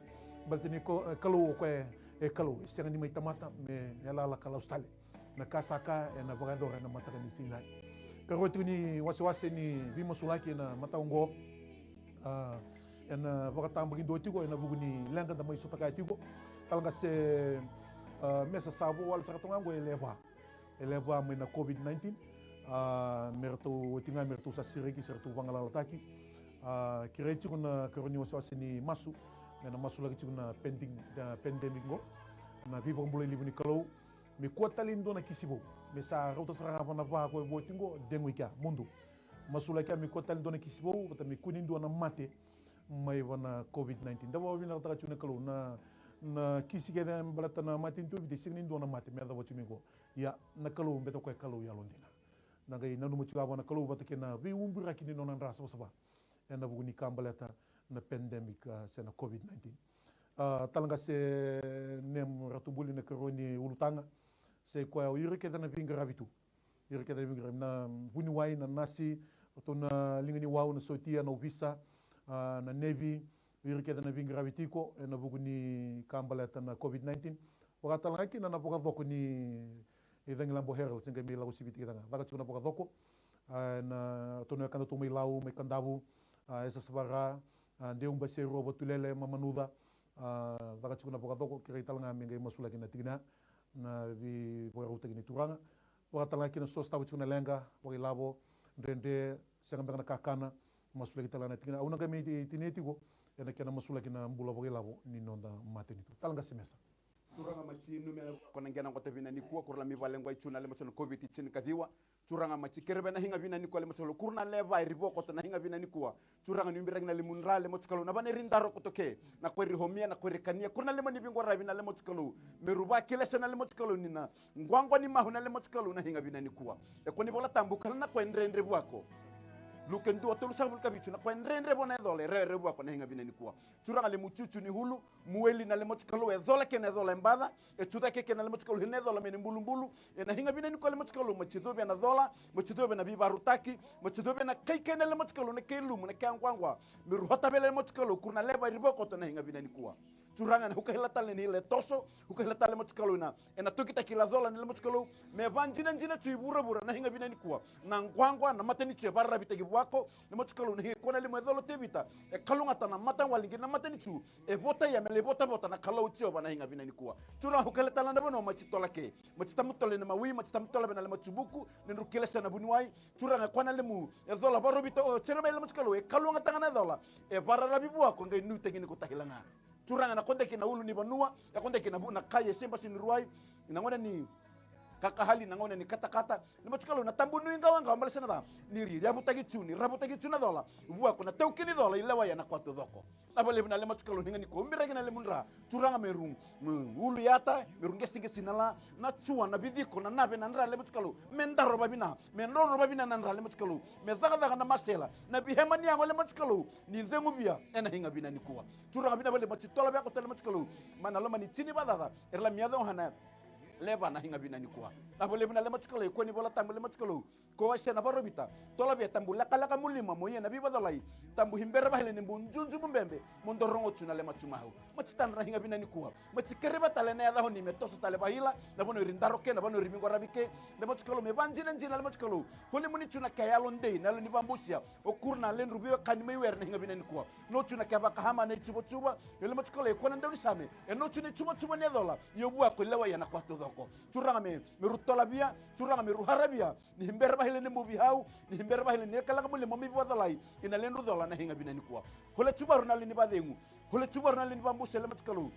Baleta ni ko, e, Kalou o koya e Kalou, e sega ni mai tamata me yalayala ka lasu tale. Na ka sa ka ena vakayacora ena mataka ni siga ni. Karua tiko ni wasewase ni veimasulaki ena mataka oqo. A, ena vakatabakidua tiko ena vuku ni leqa da mai sotakaya tiko. Tale ga se, a, me sa sa vo wale sara toka oqo e lewe va. E lewe va mai na COVID nineteen. A, me ratou oti ga me ratou sa sereki se ratou vagalalataki. A, kerei tiko na karua ni wasewase ni masu. Me na masulaki tiko na pending, na pandemic oqo. Na veivakabulai levu ni Kalou. Me kua tale e dua na kisi vou. Me sa rauta sara ga va na va ko e vo tiko oqo, degu i kea, mudu. Masulaki kea me kua tale e dua na kisi vou, vata me kua ni dua na mate mai va na COVID nineteen. Da vakavinavinakataka tiko na Kalou na, na kisi kece me baleta na matanitu e Viti, e sega ni dua na mate me yacova tiko mai qo. Ia, na Kalou beta o koya e Kalou yalodina. Da qai nanuma tiko ga va na Kalou vata kei na veiuburaki ni nona dra savasava. Ena vuku ni ka baleta na pandemic, a, se na COVID nineteen. A, tale ga se nem ratou buli na karua ni ulutaga. Se koya o ira kece na veiqaravi tu. Ira kece na veiqaravi, na vuniwai, na nasi, ratou na liga ni wau, na sotia, na ovisa, a, na nevi, ira kece na veiqaravi tiko ena vuku ni ka baleta na COVID nineteen. Vaka tale ga kina na vakacoko ni Cagilaba Herald, se qai mai Lako Siviti kece ga. Caka tiko na vakacoko, a, na ratou na wekadatou mai Lau, mai Kadavu, a, e Sasavara, a, Deuba, Serua, Vatulele, Mamanuca, a, caka tiko na vakacoko, kerei tale ga me qai masulaki na tikina, na veivakarautaki ni Turaga. Vaka tale ga kina so sa tava tiko na leqa, vakailavo, dredre, sega beka na kakana, masulaki tale ga na tikina. Au na qai mai ti-, tinia tiko ena kena masulaki na bula vakailavo ni noda matanitu. Tale ga se mesa. Turaga, mai si numera ko na qena qota vina nikua, ko ra la mi vale qo i tu na lema tiko na COVID tinikaciwa. Turaga, mai si kere vei na higa vina nikua, lema tiko Kalou, kura na leva e ri vo koto na higa vina nikua. Turaga, ni ubiraki na lemu dra, lema tiko Kalou, na vane ri daro koto ke, na ko ri homia, na ko ri kania, kura na lema ni viqwaravi na lema tiko Kalou. Me ru vakilesa na lema tiko Kalou ni na quaqua ni mahu na lema tiko Kalou na higa vina nikua. E ko ni vola tabu, kala na ko e dredre vuako. Luke dua, tolusagavulu ka vitu, na ko e dredre vua na e cola, e rewerewe vuako na higa vina nikua. Turaga, lemu cucu ni ulu, mueli na lema tiko Kalou, e cola kei na e cola e baca, e tu cake kei na lema tiko Kalou, e na e cola me ni bulubulu, e na higa vina nikua lema tiko Kalou, mai si covia na cola, mai si covia na veivarutaki, mai si covia na kai kei na lema tiko Kalou, na kei lumu, na kei quaqua, me ru hota vei lema tiko Kalou, kura na leva e ri vo koto na higa vina nikua. Turaga, na huka hila tale ni hila e toso, huka hila tale lema tiko Kalou na, e na tokitaki ila cola na lema tiko Kalou, me vajinajina tu i vuravura na higa vina nikua, na quaqua, na matanitu e vararavitaki vuako, lema tiko Kalou, na higa ko na lemu e cola Tevita, e kalougata na matawale qi na matanitu, e votaia me lai votavota na Kalou Jiova na higa vina nikua. Turaga, huka hila tale na vanua mai si tola ke, mai si tabu tola na mawi, mai si tabu tola vei na lema tiko Vuku, ni dru kilesa na vuniwai. Turaga, ko na lemu e cola varovita o Jeremaia lema tiko Kalou, e kalougata ga na e cola, e vararavi vuako, qai nuitaki ni ko tahila ga. Turaga, na kodaki na ulu ni vanua, e kodaki na vu na kai e se basi ni ruai, na gauna ni kakahali, na gauna ni katakata, lema tiko Kalou, na tabu nuiqawaqawa, baleta na ca, ni ri yavutaki tu, ni ravutaki tu na cola, vuako na taukei ni cola, i lewa ia na kua taucoko. Na valevu na lema tiko Kalou, ni ga ni ko ubiraki na lemu dra, Turaga, me ru, me ulu yata, me ru qesiqesi na la, na tua, na viciko, na nave, na dra, lema tiko Kalou, me daro vavina, me drodro vavina na dra, lema tiko Kalou, me cakacaka na masela, na vihema ni yago, lema tiko Kalou, ni cegu via, e na higa vina nikua. Turaga, vina valevu mai si tola vei koto lema tiko Kalou, mai na loma ni tini vacaca, era la mi yaco hana, leva na higa vina nikua. Na valevu na lema tiko Kalou, e ko ni vola tabu lema tiko Kalou, ko e se na varovita, tola vei e tabu lekaleka mo lima mo ia na veivacolai, tabu hibera vahele ni bu juju mo bebe, mo dorogo tu na lema tu mahu. Mai si tadra na higa vina nikua. Mai si kereva tale na yaca oni me toso tale vahila, na vanua iri daro ke, na vanua iri viqwaravi ke, lema tiko Kalou, me vajinajina lema tiko Kalou. Holimuni tu na ke yalo dei, na yalo ni vabusia, o kura na ledru veiwekani mai were na higa vina nikua. Nocu na ke vakahama na icuvacuva, e lema tiko Kalou, e ko na daunisame, e nocu na icuvacuva ni yacola, ia vuako i lewa ia na kua taucoko. Turaga, me, me ru tolavia, Turaga, me ru haravia, ni hibera vahele ni bu vihau, ni hibera vahele ni lekaleka mo lima mo mi vacolai, i na ledru cola na higa vina nikua. Hole tu varu na le ni vacegu, hole tu varu na le ni vabusia lema tiko Kalou.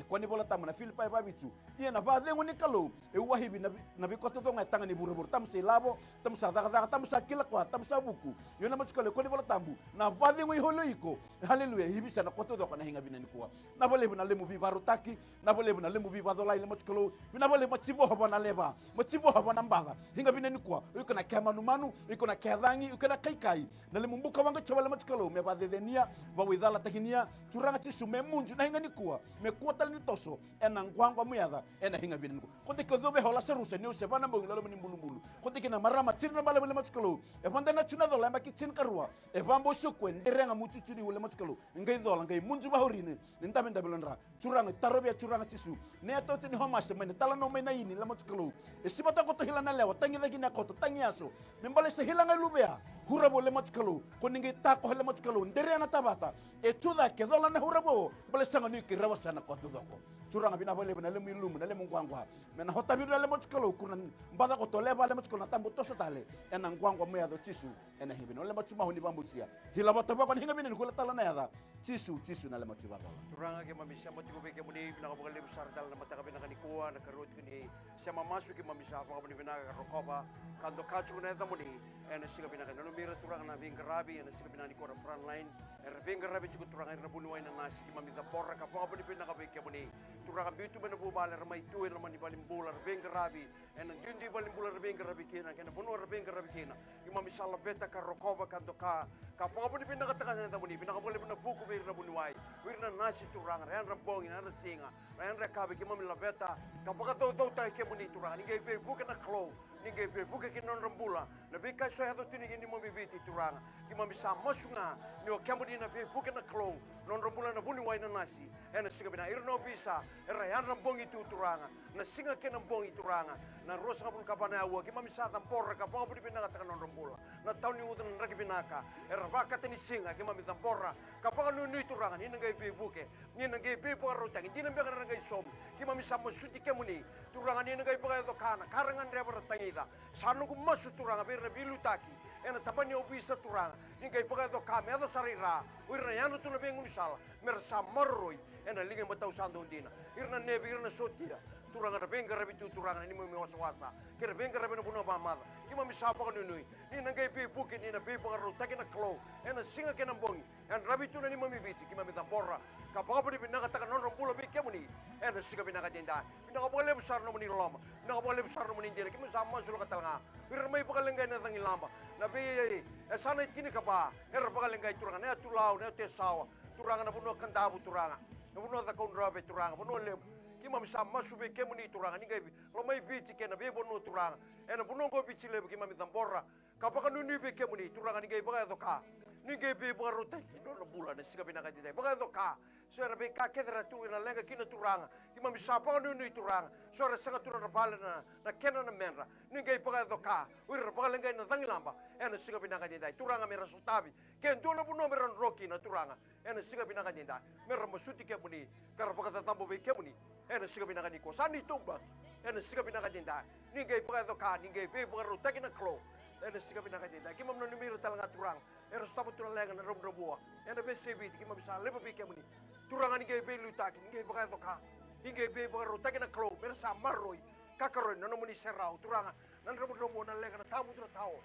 Koya na iVola Tabu na Filipai vavitu. Ia na vacegu ni Kalou e uahivi na vi-, na veika taucoko ga e taga ni vuravura. Tamu sa ilavo, tamu sa cakacaka, tamu sa kila koya, tamu sa vuku. Io na matukalo e koya na iVola Tabu. Na vacegu e holi iko. Haleluya, e ivi sa na koya taucoko na higa vina nikua. Na valevu na lemu vivarautaki, na valevu na lemu vivacolai le matukalo. Na valevu ma tivoha va na leva, ma tivoha va na baca. Higa vina nikua, iko na kea manumanu, iko na kea cagi, iko na kaikai. Na lemu buka waqa tova le matukalo, me vacecenia, vawaicalataki nia, Turaga Jisu, me muju na higa nikua, me kua tale ni toso, ena quaqua muyaca, ena higa vina nikua. Ko teki o cove ho Lasarusa, ni o se va na bogi loloma ni bulubulu. Ko teki na marama tiri na balavu le matukalo, e vada na tu na cola, e baki tini karua, e vabau sokue, derega mututu ni u le matukalo, qai cola, qai muju vahorini, ni davedavelodra. Turaga, tarovia Turaga Jisu. Ni a tauti ni homase mai na talanoa mai na ini le matukalo. E sivata koto hila na lewa, tagicaki na koto, tagiyaso. Me bale sa hila ga i luvea. Huravo le matukalo. Ko ni qai tako le matukalo. Derea na tavata. E tu cake cola na huravo. Bale sa ga ni ke rawa sa na koto coko. Turaga vina valevu na lemu ilumu, na lemu quaqua. Me na hota vina le matukalo. Kuna baca koto leva le matukalo. Na tabu toso tale. Ena quaqua me yaco Jisu. Ena hivi na le matumahu ni vabusia. Hila vata vako na higa vina ni kula tala na yaca. Jisu, Jisu na le matu vako. Turaga keimami sema tiko vei kemuni, vinaka vakalevu sara tale na mataka vinaka nikua, na karua tiko ni sema masu keimami sa vakavinavinaka ka rokova, ka doka tiko na yacamuni, ena siga vinaka. Na nomuni ira Turaga na veiqaravi, ena siga vinaka nikua na front line, era veiqaravi tiko Turaga, ira na vuniwai na nasi keimami cabora, ka vakavinavinaka vei kemuni. Turaga biu tu mai na vuvale, era mai tu, ena mani valenibula, era veiqaravi, ena duidui valenibula ra veiqaravi kina, kei na vanua ra veiqaravi kina. Keimami sa laveta ka rokova ka doka, ka vakavinavinakataka na yacamuni, vinaka vakalevu na vuku vei ira na vuniwai, vei ira na nasi Turaga, ra yadra bogi, ra yadra siga, ra yadra yakavi, keimami laveta, ka vakacaucautaki kemuni Turaga, ni qai veivuke na Kalou, ni qai veivuke ki na nodra bula, na veika eso yaco tu ni neimami Viti Turaga, keimami sa masu ga, ni o kemuni na veivuke na Kalou, nodra bula na vuniwai na nasi, ena siga vinaka, ira na ovisa, era yadra bogi tu Turaga, na siga kei na bogi Turaga, na ruasagavulu ka va na aua, keimami sa cabora ka vakavinavinakataka na nodra bula. Na tau ni uca na draki vinaka, era vakata ni siga, keimami cabora ka vakanuinui Turaga, ni na qai veivuke, ni na qai veivakarautaki, dina beka era qai saumi, keimami sa masuti kemuni, Turaga ni na qai vakayaco ka na ka ra gadreva ra tagica. Sa noqu masu Turaga, vei ira na veiliutaki, ena tabana ni ovisa Turaga, ni qai vakayaco ka, me yaco sara i ra, o ira na yadra tu na veigaunisala, me ra sa maroroi, ena liga i matau sa dau dina. Ira na nevi, ira na sotia. Turaga na veiqaravi tu Turaga na neimami wasawasa. Kei na veiqaravi na vanua vamaca. Keimami sa vakanuinui. Ni na qai veivuke, ni na veivakarautaki na Kalou. Ena siga kei na bogi. Ena ravi tu na neimami Viti. Keimami cabora. Ka vakavinavinakataka na nodra bula vei kemuni. Ena siga vinaka edaidai. Vinaka vakalevu sara nomuni loloma. Vinaka vakalevu sara nomuni dina. Keimami sa masulaka tale ga. Ira mai vakaleqai na cagilaba. Na vei, e sa na tinikava. Era vakaleqai Turaga. Na yatu Lau, na yatu Yasawa. Turaga na vanua Kadavu Turaga. Na vanua Cakaudrove Turaga, Vanua Levu. Keimami sa masu vei kemuni Turaga, ni qai lomai Viti kei na veivanua Turaga. Ena vanua oqo Viti Levu keimami cabora. Ka vakanuinui vei kemuni Turaga ni qai vakayaco ka. Ni qai veivakarautaki na nodra bula na siga vinaka edaidai. Vakayaco ka. So era veika kece era tu ena leqa kina Turaga. Keimami sa vakanuinui Turaga. So era sega tu na vale na, na kena na medra. Ni qai vakayaco ka. O ira era vakaleqai na cagilaba. Ena siga vinaka edaidai. Turaga me ra sotavi. Ke dua na vanua me ra dro kina Turaga. Ena siga vinaka edaidai. Me ra masuti kemuni. Ka ra vakacacabo vei kemuni. Ena siga vinaka nikua. Sa neitou masu. Ena siga vinaka edaidai. Ni qai vakayaco ka, ni qai veivakarautaki na Kalou. Ena siga vinaka edaidai. Keimami nanumi ira tale ga Turaga. Era sotava tu na leqa na dravudravua. Ena veiyasai Viti, keimami sa laiva vei kemuni. Turaga ni qai veiliutaki, ni qai vakayaco ka. Ni qai veivakarautaki na Kalou. Me ra sa maroroi. Kakaroi na nomuni serau. Turaga, na dravudravua, na leqa, na tabu tu na tao.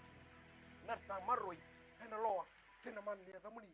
Me ra sa maroroi. Ena lowa. Kei na mana ni yacamuni.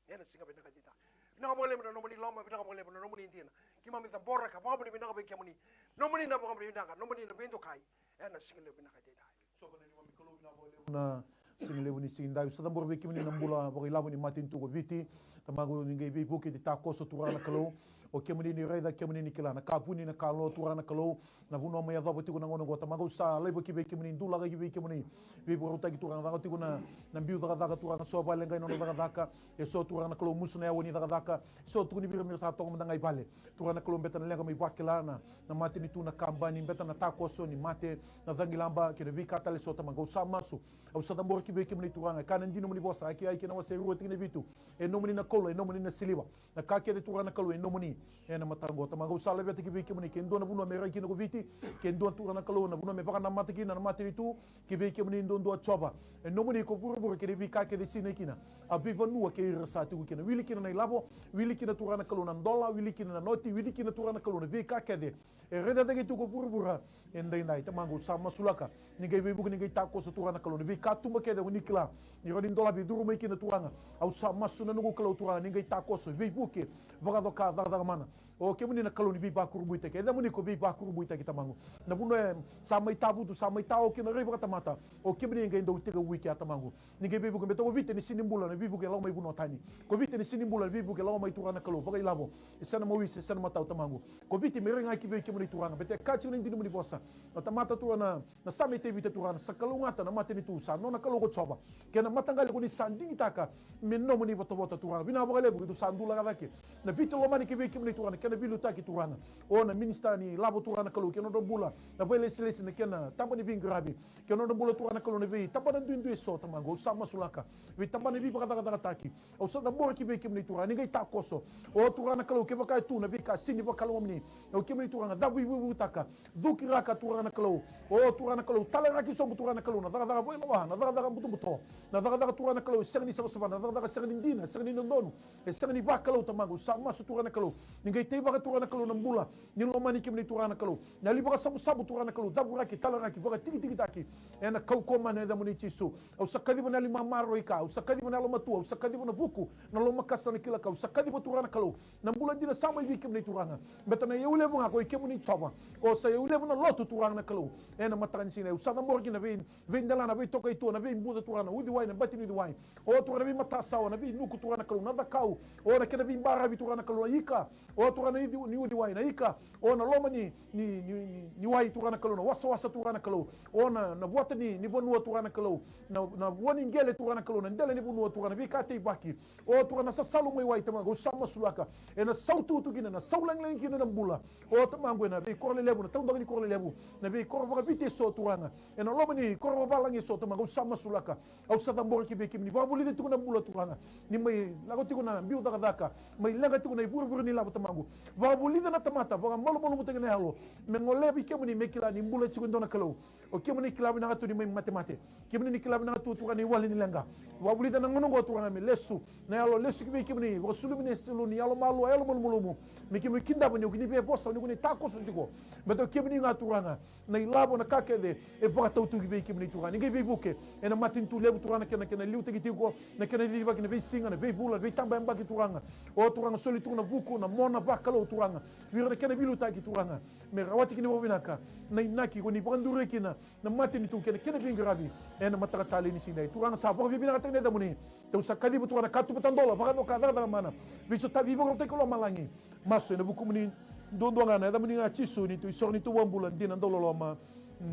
Ena siga vinaka edaidai. Vinaka vakalevu na nomuni loma, vinaka vakalevu na nomuni dina. Keimami cabora ka vakavinavinaka vei kemuni. Nomuni na vakavinavinaka, nomuni na veidokai. Ena siga levu vinaka edaidai. Soka na neimami Kalou, vinaka vakalevu na siga levu ni siga edaidai. Au sa cabora vei kemuni na bula vakailavo ni matanitu ko Viti. Tamaqu ni qai veivuke, ni takoso Turaga na Kalou. O kemuni ni raica, kemuni ni kila na ka vuni, na ka lo Turaga na Kalou. Na vanua mai yacova tiko na gauna oqo, Tamaqu, au sa laiva ki vei kemuni, dulaka ki vei kemuni. Veivakarautaki Turaga, caka tiko na, na biu cakacaka Turaga, so vakaleqai na nona cakacaka. E so Turaga na Kalou musu na yawa ni cakacaka. So tukuni vei ira me ra sa toka mada ga i vale. Turaga na Kalou, beta na leqa mai vakila na, na matanitu, na kabani, beta na takoso ni mate, na cagilaba kei na veika tale so, Tamaqu, au sa masu. Au sa cabora ki vei kemuni Turaga, e kaya na dina nomuni vosa, e kaya kina wase e rua tikina e vitu. E nomuni na gola, e nomuni na siliva. Na ka kece Turaga na Kalou e nomuni. Ena mataka oqo Tamaqu au sa laveta ki vei kemuni ke dua na vanua me rai kina ko Viti, ke dua Turaga na Kalou na vanua me vakanamata kina na matanitu, ki vei kemuni duadua Jiova. E nomuni ko vuravura kei na veika kece sinai kina. A veivanua kei ira sa tiko kina. Wili kina na ilavo, wili kina Turaga na Kalou na dola, wili kina na noti, wili kina Turaga na Kalou na veika kece. E raica cake tu ko vuravura. E daidai Tamaqu au sa masulaka. Ni qai veivuke ni qai takoso Turaga na Kalou. Ni veikatuba kece ko ni kila. Ni rawa ni dolavi curu mai kina Turaga. Au sa masu na noqu Kalou Turaga ni qai takoso. Veivuke. Vakacoka cakacaka mana. O kemuni na Kalou ni veivakurabuitaki. E yacamuni ko veivakurabuitaki Tamaqu. Na vanua e sa mai tavutu, sa mai tao kina rai vakatamata. O kemuni e qai dau tekivui kea Tamaqu. Ni qai veivuke, beta ko Viti ni sini bula na veivuke e lako mai vanua tani. Ko Viti ni sini bula na veivuke e lako mai Turaga na Kalou, vakailavo. E sena mawisi, e sena matau Tamaqu. Ko Viti me rai ga ki vei kemuni Turaga, beta e ka tiko na dina muni vosa. Na tamata Turaga na, na Same i Tevita Turaga, sa kalougata na matanitu, sa nona Kalou ko Jiova. Kei na mataqali ko ni sa digitaka, me nomuni votavota Turaga. Vinaka vakalevu, keitou sa dulaka cake. Na Viti lomani ki vei kemuni Turaga, kei na veiliutaki Turaga. O na minisita ni lavo Turaga na Kalou, kei na nodra bula, na vailesilesi, na kena taba ni veiqaravi. Kei na nodra bula Turaga na Kalou na veitabana duidui eso Tamaqu, au sa masulaka. Veitabana ni veivakacakacakataki. Au sa cabora ki vei kemuni Turaga, ni qai takoso. O Turaga na Kalou kevaka e tu na veika sini vakalougatataki. O kemuni Turaga, cavuivutaka. Cukiraka Turaga na Kalou. O Turaga na Kalou, talaraki sobu Turaga na Kalou, na cakacaka vailawa, na cakacaka butobuto. Na cakacaka Turaga na Kalou, sega ni savasava, na cakacaka sega ni dina, sega ni dodonu. E sega ni vakalou Tamaqu, sa masu Turaga na Kalou. Ni qai teivaka Turaga na Kalou na bula. Ni lomani kemuni Turaga na Kalou. Na yali vakasavusavu Turaga na Kalou, cavuraki, talaraki, vakatikitikitaki. Ena kaukauwa mana ena yacamuni Jisu. Au sa kaciva na yali mamaroroi ka, au sa kaciva na yalomatua, au sa kaciva na vuku, na lomakasa na kilaka, au sa kaciva Turaga na Kalou. Na bula dina sa mai vei kemuni Turaga. Beta na iyau levu ga ko i kemuni Jiova. O sa iyau levu na lotu Turaga na Kalou. Ena mataka ni siga, au sa cabora kina vei, veidelana, veitokai tua, na veibuca Turaga, na uciwai, na bati ni uciwai. O Turaga na veimatasawa, na veinuku Turaga na Kalou, na cakau. O na kena veibaravi Turaga na Kalou, na ika. O Turaga na ici, ni uciwai, na ika. O na loma ni, ni, ni, ni, ni wai Turaga na Kalou, na wasawasa Turaga na Kalou. O na, na vuata ni, ni vanua Turaga na Kalou. Na, na vua ni qele Turaga na Kalou, na dela ni vanua Turaga, na veika teivaki. O Turaga na sasalu mai wai Tamaqu, au sa masulaka. Ena saututu kina, na saulagilagi kina na bula. O Tamaqu ena veikoro lelevu, na taudaku ni koro lelevu. Na veikoro vakaviti eso Turaga. Ena loma ni koro vavalagi eso Tamaqu, au sa masulaka. Au sa cabora ki vei kemuni, vakavulica tiko na bula Turaga. Ni mai lako tiko na biu cakacaka, mai leqa tiko na ivurevure ni lavo Tamaqu. Vakavulica na tamata, vakamalumalumutaki na yalo. Me golevi kemuni, me kila ni bula tiko e dua na Kalou. O kemuni kila vinaka tu ni mai matemate. Kemuni ni kila vinaka tu Turaga ni wali ni leqa. Vakavulica na gauna oqo Turaga me lesu. Na yalo lesu ki vei kemuni, vakasulumi na isulu ni yalo malua, yalo malumalumu. Me kemuni kidava ni o kini via vosa, ni o kini takoso tiko. Baleta o kemuni ga Turaga. Na ilavo na ka kece e vakatau tu ki vei kemuni Turaga. Ni qai veivuke ena matanitu levu Turaga na kena, kena liutaki tiko, na kena cicivaki na veisiga, na veivula, na veitabayabaki Turaga. O Turaga soli tu na vuku, na mona vakalou Turaga. Vei ira na kena veiliutaki Turaga. Me rawati kina vakavinaka na inaki ko ni vakaduri kina na matanitu kei na kena veiqaravi ena mataka talei ni siga edai. Turaga sa vakavinavinakataki na yacamuni. Tou sa kaciva Turaga na katuba tadola, vakacoka, cakacaka mana. Veisotavi, ivakarautaki ko lomalagi. Masu ena vukumuni duadua ga na yacamuni ga Jisu, ni tou isoro ni tou vakabula dina dau loloma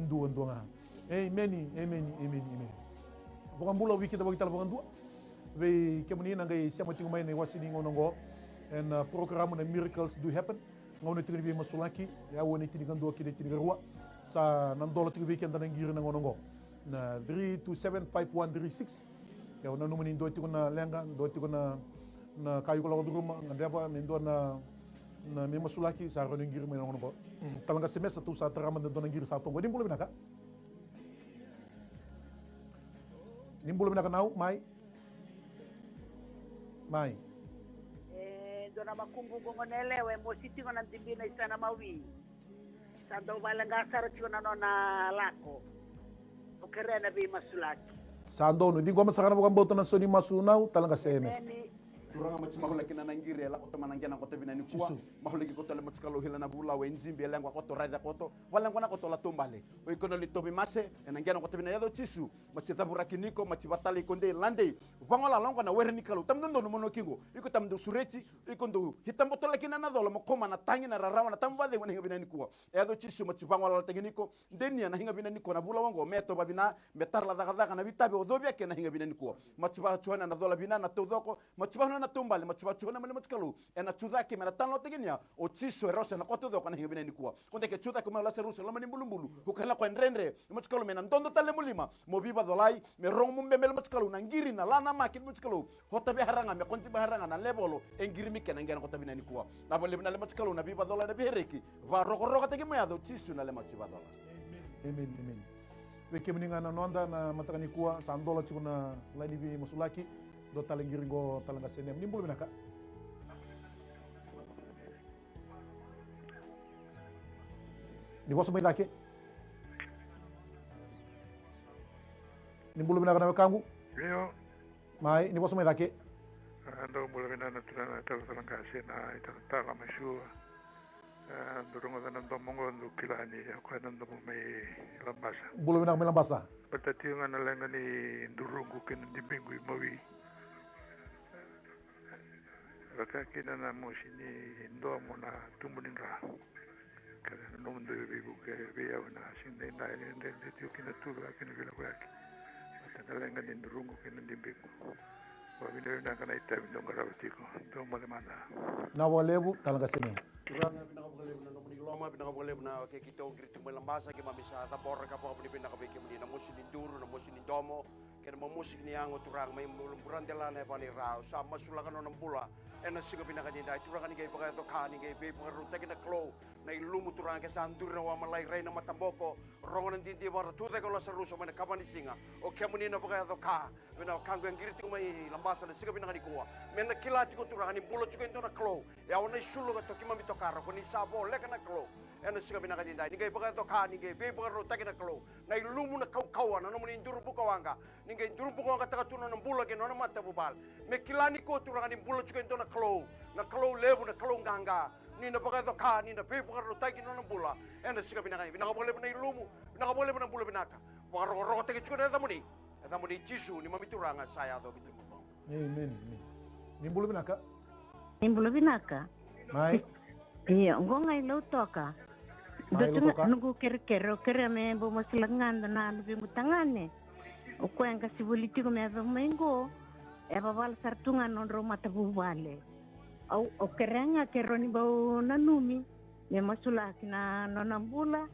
duadua ga. Emeni, emeni, emeni, emeni. Vakabula, au via kidavaki tale vakadua vei kemuni na qai sema tiko mai na iwase ni gauna oqo ena, a, porokaramu na Miracles Do Happen. Gauna tiko ni veimasulaki, e aua ni tinikadua ki na tinikarua. Sa na dola tiko vei keda na qiri na gauna oqo. Na three two seven five one three six. Ia, au nanuma ni dua tiko na leqa, dua tiko na, na ka iko lako curuma, gadreva ni dua na, na me masulaki, sa rawa ni qiri mai na gauna oqo. Mm, talega semesa tou sa tara mada e dua na qiri sa toqo. Ni bula vinaka. Ni bula vinaka Nau, mai. Mai. E dua na makubu qo gone yalewa e mosi tiko na dibina i sana mawi. Sa dau vale ga sara tiko na nona lako. O kerea na veimasulaki. Sa donu, ciqoma sara na vakabauta na so ni masu Nau, talega semesa. Emeni. Turaga, maci mahula kina na qiri e lako toma na qena koto vina nikua. Jisu. Mahula ki koto le maci Kalou hila na vula e jibi e leqa koto, raica koto. Valeqona koto, la taubale. O iko na li tovi mase ena qena koto vina, yaco Jisu. Maci cavuraki niko, maci vatalai iko dei, ladei. Vagola, loqo na were ni Kalou. Tamudodonu mo noki qo. Iko tamudou sureti, iko dou hitabotolaki na cola mo koma na tagi, na rarawa, na tamu vacegu ena higa vina nikua. E yaco Jisu, maci vagolalataki niko. Denia na higa vina nikua, na vula oqo me tovo vina, me tara la cakacaka na vitavi o covi eke na higa vina nikua. Maci vakacuana na cola vina, na taucoko. Maci vakanuinui na taubale, matua, matua na mani matua Kalou, ena tucake me na talanoataki ni ya o Jisu e rosa na kota taucoko na siga vinaka nikua. Ko deke tucake mai o Lasarusa e loma ni bulubulu, ko kala ko e dredre, matua Kalou, me na dodo tale mo lima, mo vivacolai, me rogo mo bebele matua Kalou, na qiri, na la namaki matua Kalou, ota vei hara ga, me koti vei hara ga na levolo e qiri mai kina, qena kota vinaka nikua. Na valevu na le matua Kalou, na vivacolai, na vihereki, varokorokotaki mai yaca o Jisu na le matua vacola. Amen, amen. Vei kemuni ga na noda na mataka nikua, sa dola tiko na laini veimasulaki. Dua tale qiri qo, tale ga se nemu. Ni bula vinaka. Ni vosa mai cake. Ni bula vinaka na wekaqu. Io. Mai, ni vosa mai cake. A, dou bula vinaka na turaga, talatala qase, na italatala mai Sua. A, dou rogoca na domo qo, dou kila ni o koya na domo mai Labasa. Bula vinaka mai Labasa. Baleta tiko ga na leqa ni duruqu kei na dibiqu i Maui. Vaka kina na mosi ni domo, na tubu ni dra. Ka na nomudou veivuke vei au na siga edaidai, ni dredre tiko kina tu vaka kina veilakoyaki. Baleta na leqa ni duruqu kei na dibiqu. Vakavinavinaka na itavi dou qarava tiko. Dou moce mada. Na vakalevu, tale ga se nemu. Turaga, vinaka vakalevu na nomuni loloma, vinaka vakalevu na keitou qiri tiko mai Labasa, keimami sa cabora ka vakavinavinaka vei kemuni na mosi ni duru, na mosi ni domo, kei na mamosi ni yago, Turaga, mai Buradela na yavana i ra. Au sa masulaka na nona bula ena siga vinaka edaidai, Turaga, ni qai vakayaco ka, ni qai veivakarautaki na Kalou na ilumu, Turaga, ke sa duri na wamalai, rai na mataboko, rogo na didi, vaka ra tucake o Lasarusa mai na kava ni siga. O kemuni na vakayaco ka. Vei na wekaqu e qiri tiko mai Labasa na siga vinaka nikua, me na kila tiko, Turaga, ni bula tiko e dua na Kalou. E au na isulu ka toki keimami tokara, ko ni sa voleka na Kalou. Ena siga vinaka edaidai, ni qai vakayaco ka, ni qai veivakarautaki na Kalou, na ilumu, na kaukauwa, na nomuni duru bukawaqa, ni qai duru bukawaqa taka tu na nona bula kei na nona matavuvale. Me kila nikua, Turaga, ni bula tiko e dua na Kalou, na Kalou levu, na Kalou qaqa. Ni na vakayaco ka, ni na veivakarautaki na nona bula. Ena siga vinaka, vinaka vakalevu na ilumu, vinaka vakalevu na bula vinaka. Vakarokorokotaki tiko na yacamuni. Yacamuni Jisu, neimami Turaga, sa yaco ki tuba. Amen, amen. Ni bula vinaka. Ni bula vinaka. Mai. Io, qo ga i Lautoka. Mai Lautoka. Dua tu ga noqu kerekere, au kerea me bau masulaka ga e dua na luvequ tagane. O koya e qasi voli tiko me yacova mai qo. E yavavala sara tu ga na nodrau matavuvale. Au, au kerea ga ke rawa ni bau nanumi me masulaki na nona bula.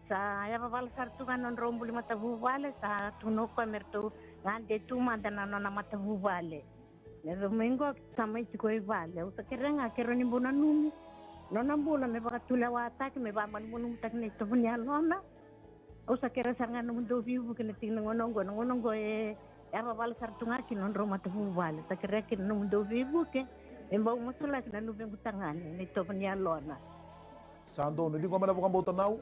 Sa yavavala sara tu ga na nodrau buli matavuvale, sa tukuna o koya me ratou gade tu mada na nona matavuvale. Me yacova mai qo sa mai tiko i vale. Au sa kerea ga ke rawa ni bau nanumi nona bula me vakatulewataki, me vakamalumalumutaki na itovo ni yalona. Au sa kerea sara ga na nomudou veivuke na tiki ni gauna oqo, na gauna oqo e yavavala sara tu ga kina nodrau matavuvale. Sa kerea kina na nomudou veivuke me bau masulaki na luvequ tagane na itovo ni yalona. Sa donu, ciqoma na vakabauta nau.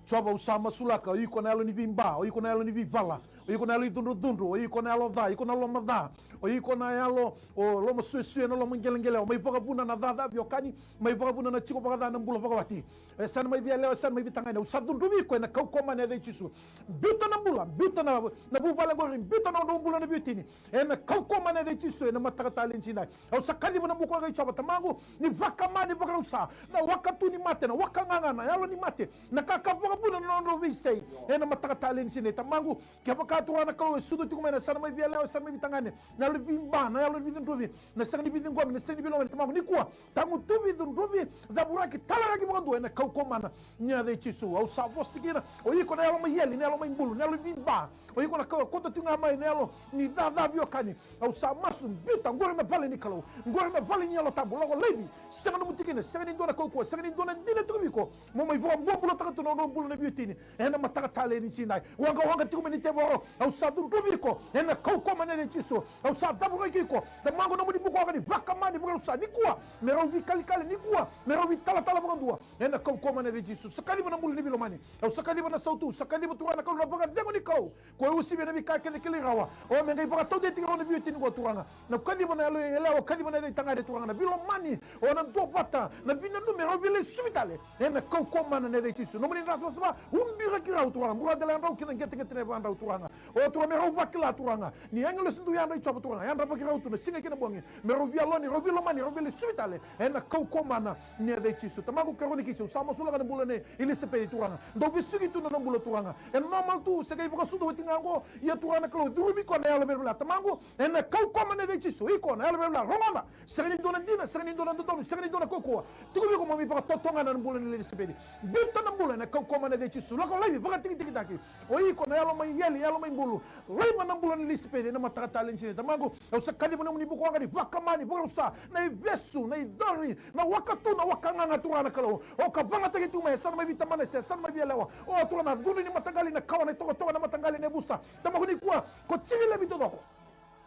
Jiova, au sa masulaka, o iko na yalo ni veiba, o iko na yalo ni veivala, o iko na yalo icudrucudru, o iko na yalo ca, iko na loma ca, o iko na yalo, o loma suesue, na loma qeleqelewa, mai vakavuna na caca veiwekani, mai vakavuna na tiko vakaca na bula vakawati. E sa na mai veiyalewa, e sa na mai veitagane, au sa cudruvi iko ena kaukauwa mana yaca i Jisu. Biuta na bula, biuta na, na vuvale qori, biuta na nodrau bula na veiwatini. Ena kaukauwa mana yaca i Jisu, ena mataka talei ni siga. Au sa kaciva na bukawaqa i Jiova Tamaqu, ni vakama, ni vakarausa na waka tu ni mate, na waka gaga, na yalo ni mate, na ka ka vakavuna na nodrau veisei. Ena mataka talei ni siga Tamaqu, kevaka Turaga na Kalou e sucu tiko mai na sa na mai veiyalewa, sa na mai veitagane, na yalo ni veiba, na yalo ni veicudruvi, na sega ni veiciqomi, na sega ni veilomani Tamaqu, nikua, tagutuvi, cudruvi, cavuraki, talaraki vakadua ena kaukauwa mana ni yaca i Jisu. Au sa vosa kina, o iko na yalo mai eli, na yalo mai bulu, na yalo ni veiba, o iko na ka kauta tiko ga mai na yalo ni caca veiwekani. Au sa masu, biuta, qori na vale ni Kalou, qori na vale ni Yalo Tabu, lako laivi, sega nomu tikina, sega ni dua na kaukauwa, sega ni dua na dina tiko vei iko mo mai vakabobulataka tu na nomu bula na veiwatini. Ena mataka talei ni siga, waqawaqa tiko mai ni tevoro, au sa cudruvi iko ena kaukauwa mana yaca i Jisu. Au sa cavuraki iko, Tamaqu, nomuni bukawaqa ni vakama, ni vakarausa nikua, me rau veikalikali nikua, me rau veitalatala vakadua. Ena kaukauwa mana yaca i Jisu, sa kaciva na bula ni veilomani. Au sa kaciva na sautu, sa kaciva Turaga na Kalou na vakacegu ni Kalou. Ko e usivi ena veika kece kilai rawa. O me qai vakataudeitaki rawa na veiwatini qo Turaga. Na kaciva na yalo yalewa, kaciva na yaca i tagane Turaga, na veilomani, o na duavata, na veinanumi, rau veilesui tale. Ena kaukauwa mana ni yaca i Jisu. Nomuni dra savasava, ubiraki rau Turaga. Buradela yadrau kina qeteqete na yavadrau Turaga. O Turaga me rau vakila Turaga. Ni agilosi dau yadra i Jiova Turaga. Turaga, yadra vakarau tu na siga kei na bogi me rau veiyaloni, rau veilomani, rau veilesui tale ena kaukauwa mana ni yaca i Jisu. Tamaqu, karua ni kisi, au sa masulaka na bula nei Ilisapeci, Turaga. Dau vesuki tu na nona bula, Turaga. E normal tu, se qai vakasucu oti ga oqo. Ia, Turaga na Kalou, curumi koya na yalo velavela. Tamaqu, ena kaukauwa mana ni yaca i Jisu, iko na yalo velavela, rogoca. Sega ni dua na dina, sega ni dua na dodonu, sega ni dua na kaukauwa. Tiko vei iko mo mai vakatotogana na bula nei Ilisapeci. Biuta na bula ena kaukauwa mana ni yaca i Jisu. Lako laivi, vakatikitikitaki. O iko na yalo mai eli, yalo mai bulu. Laiva na bula nei Ilisapeci ena mataka talei ni siga. Tamaqu, au sa kaciva na nomuni bukawaqa ni vakamani, vakarusa, na ivesu, na icori, na wakatu, na wakagaga, Turaga na Kalou. O ka vagataki tu mai, e sa na mai veitamana, e sa na mai veiyalewa. O Turaga, na cudru ni mataqali, na kawa, na itokatoka, na mataqali, na yavusa. Tamaqu, nikua, ko tini levu taucoko.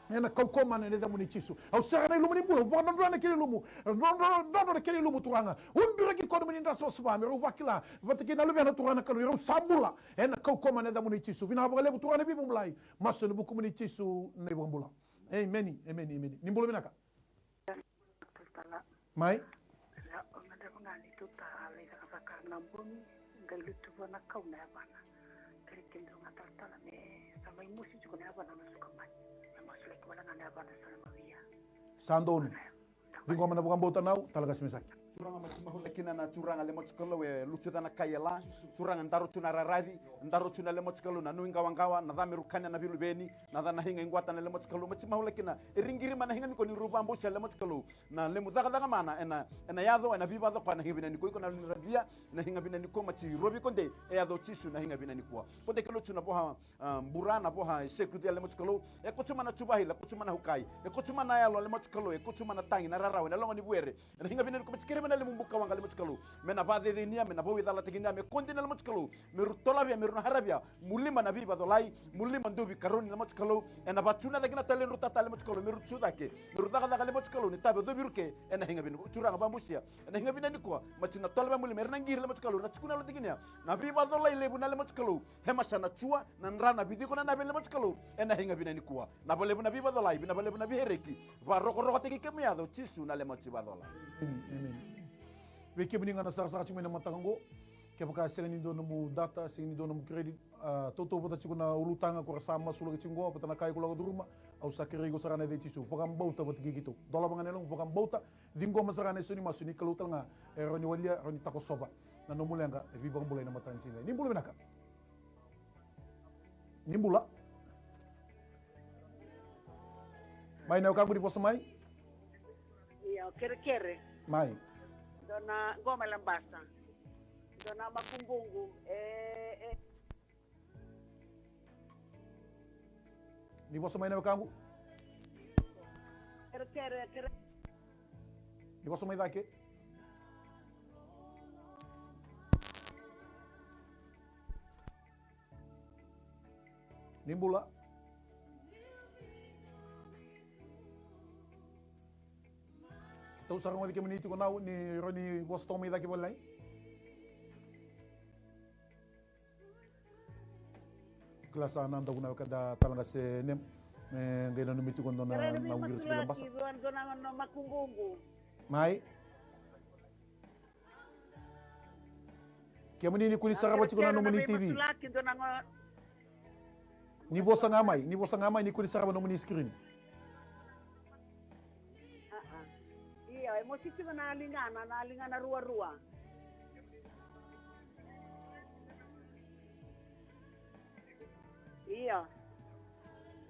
Ena kaukauwa mana ena yacamuni Jisu. Au sega na ilumu ni bula, au vakadrodro na kena ilumu. Drodro, drodro na kena ilumu, Turaga. Ubiraki koya na nomuni dra savasava me rau vakila vata kei na luvena, Turaga na Kalou, ni rau sa bula. Ena kaukauwa mana ena yacamuni Jisu. Vinaka vakalevu, Turaga, na veivakabulai. Masu ena vukumuni Jisu na iVakabula. Emeni, emeni, emeni. Ni bula vinaka. Talatala. Mai. Ia, au na dau vaka ni tou ta lai cakacaka na bogi, qai lutu vua na kau na yavana. Kerei kemudou ga talatala me sa mai mosi tiko na yavana na suka mai. Me masulaki wale ga na yavana sa na mavia. Sa donu. Ciqoma na vakabauta, nau, Talaqase Mesaki. Turaga, mati mahula kina na Turaga, Lemoci Kalou, e lutu ca na kai e la. Turaga, daro tu na raraci, daro tu na Lemoci Kalou, na nuiqawaqawa, na ca me rukania na veiluveni, na ca na higa iquata na Lemoci Kalou, mati mahula kina. E riqiri mai na higa nikua ni rau vabausia, Lemoci Kalou. Na lemu cakacaka mana ena, ena yaco ena veivaco koya na higa vinaka nikua. Iko na lunidradia ena higa vinaka nikua, mati rovi kode e yaco o Jisu na higa vinaka nikua. Kode ke lotu na voha, ah, bura, na voha e sekucia, Lemoci Kalou. E kotu mai na tuvahila, e kotu mai na hukai, e kotu mai na yalo, Lemoci Kalou, e kotu mai na tagi, na rarawa ena loga ni vuere. Ena higa vinaka nikua, mati kere mai na lemu bukawaqa, Lemoci Kalou, me na vacecenia, me na vauicalatakinia, me kode na, Lemoci Kalou, me ru tolavia, me ru na haravia. Mulima na veivacalai, mulima duvi karoni, Lemoci Kalou. Ena vatu na cakina taledrau tata, Lemoci Kalou, me ru tu cake, me ru cakacaka, Lemoci Kalou, ni tavi o covi ruke. Ena higa vinaka, Turaga, vabusia. Ena higa vinaka nikua, mati na tolavia mulima, era na qiri, Lemoci Kalou, era na tukuna, Lemoci Kalou, na veivacalai levu na, Lemoci Kalou. Hema sa na tua, na dra na viciko na nave, Lemoci Kalou. Ena higa vinaka nikua, na valevu na veivacalai, vina valevu na veihereki. Varokorokotaki kemu yaca, o Jisu na Lemoci Vacalai. Emeni, emeni. Vei kemuni ga na sarasara tiko mai na mataka oqo, kevaka sega ni dua nomu data, sega ni dua nomu credit, a, tautauvata tiko na ulutaga ko ra sa masulaki tiko oqo, vata na ka iko lako curuma, au sa kerei iko sara ena yaca i Jisu. Vakabauta vata kei keitou. Dolava ga na yalomu, vakabauta, ciqoma sara na iso ni masu ni Kalou tale ga e rawa ni walia, rawa ni takosova na nomu leqa e veivakabulai na mataka ni siga. Ni bula vinaka. Ni bula. Mai na wekaqu, ni vosa mai. Io, kerekere. Mai. Dua na qoma e Labasa. Dua na makubuqu. E, e. Ni vosa mai na wekaqu. Kerekere, kere. Ni vosa mai cake. Ni bula. Tou sa rogoci kemuni tiko, nau, ni rawa ni vosa toka mai cake vakalailai. Kila sa na dau na weka da Talaqase Nem. Me qai nanumi tiko dua na, na uqiri tiko Labasa. Mai. Kemuni ni kua ni sarava tiko na nomuni T V. Ni vosa ga mai, ni vosa ga mai ni kua ni sarava nomuni screen. Io, e mosi tiko na ligana, na ligana ruarua. Io.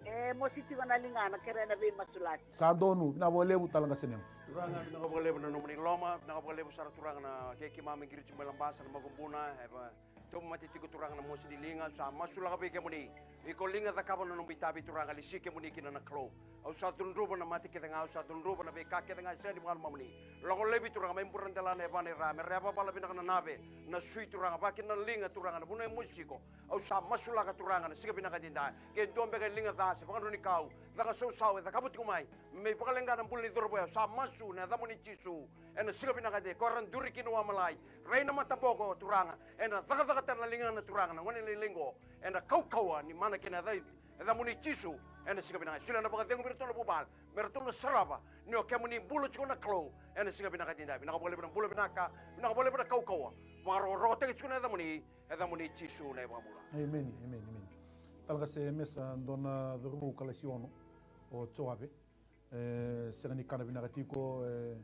E mosi tiko na ligana, kere na veimasulaki. Sa donu, vinaka vakalevu Talaqase Nem. Turaga, vinaka vakalevu na nomuni loma, vinaka vakalevu sara Turaga na kei keimami qiri tiko mai Labasa na makubuna, e va, tauvimate tiko Turaga na mosi ni liga, sa masulaka vei kemuni. Iko liga cakava na nomu itavi Turaga, lesi kemuni kina na Kalou. Au sa cudruva na mate kece ga, au sa cudruva na veika kece ga e sega ni vakanamamuni. Lako laivi Turaga mai Buradela na yavana i ra, me ra yavavala vinaka na nave, na sui Turaga, vakakina na liga Turaga, na vanua e mosi tiko. Au sa masulaka Turaga na siga vinaka edaidai. Ke dua beka e liga ca se vakadro ni kau, cakasausau e cakava tiko mai me mai vakaleqa na bula ni cauravou, au sa masu ena yacamuni Jisu. Ena siga vinaka edaidai, ko era duri kina wamalai, rai na mataboko Turaga, ena cakacaka tale na ligana Turaga na gone lailai qo. Ena kaukauwa ni mana kei na yaca i, yacamuni Jisu. Ena siga vinaka, solia na vakacegu vei iratou na vuvale, me ratou na sarava ni o kemuni bula tiko na Kalou. Ena siga vinaka edaidai, vinaka vakalevu na bula vinaka, vinaka vakalevu na kaukauwa. Vakarokorokotaki tiko na yacamuni, yacamuni Jisu na iVakabula. Emeni, emeni, emeni. Talaqase Mesa, dua na cauravou kalasi ono. o Joave. E sega ni kana vinaka tiko, e,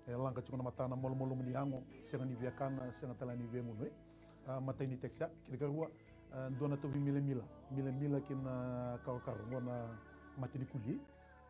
e laga tiko na matana malumalumu ni yago, sega ni via kana, sega tale ni via gunu, e. A, matai ni text ya, kena karua, a, dua na tauvi milamila, milamila kina karokaro, qo na mate ni kuli,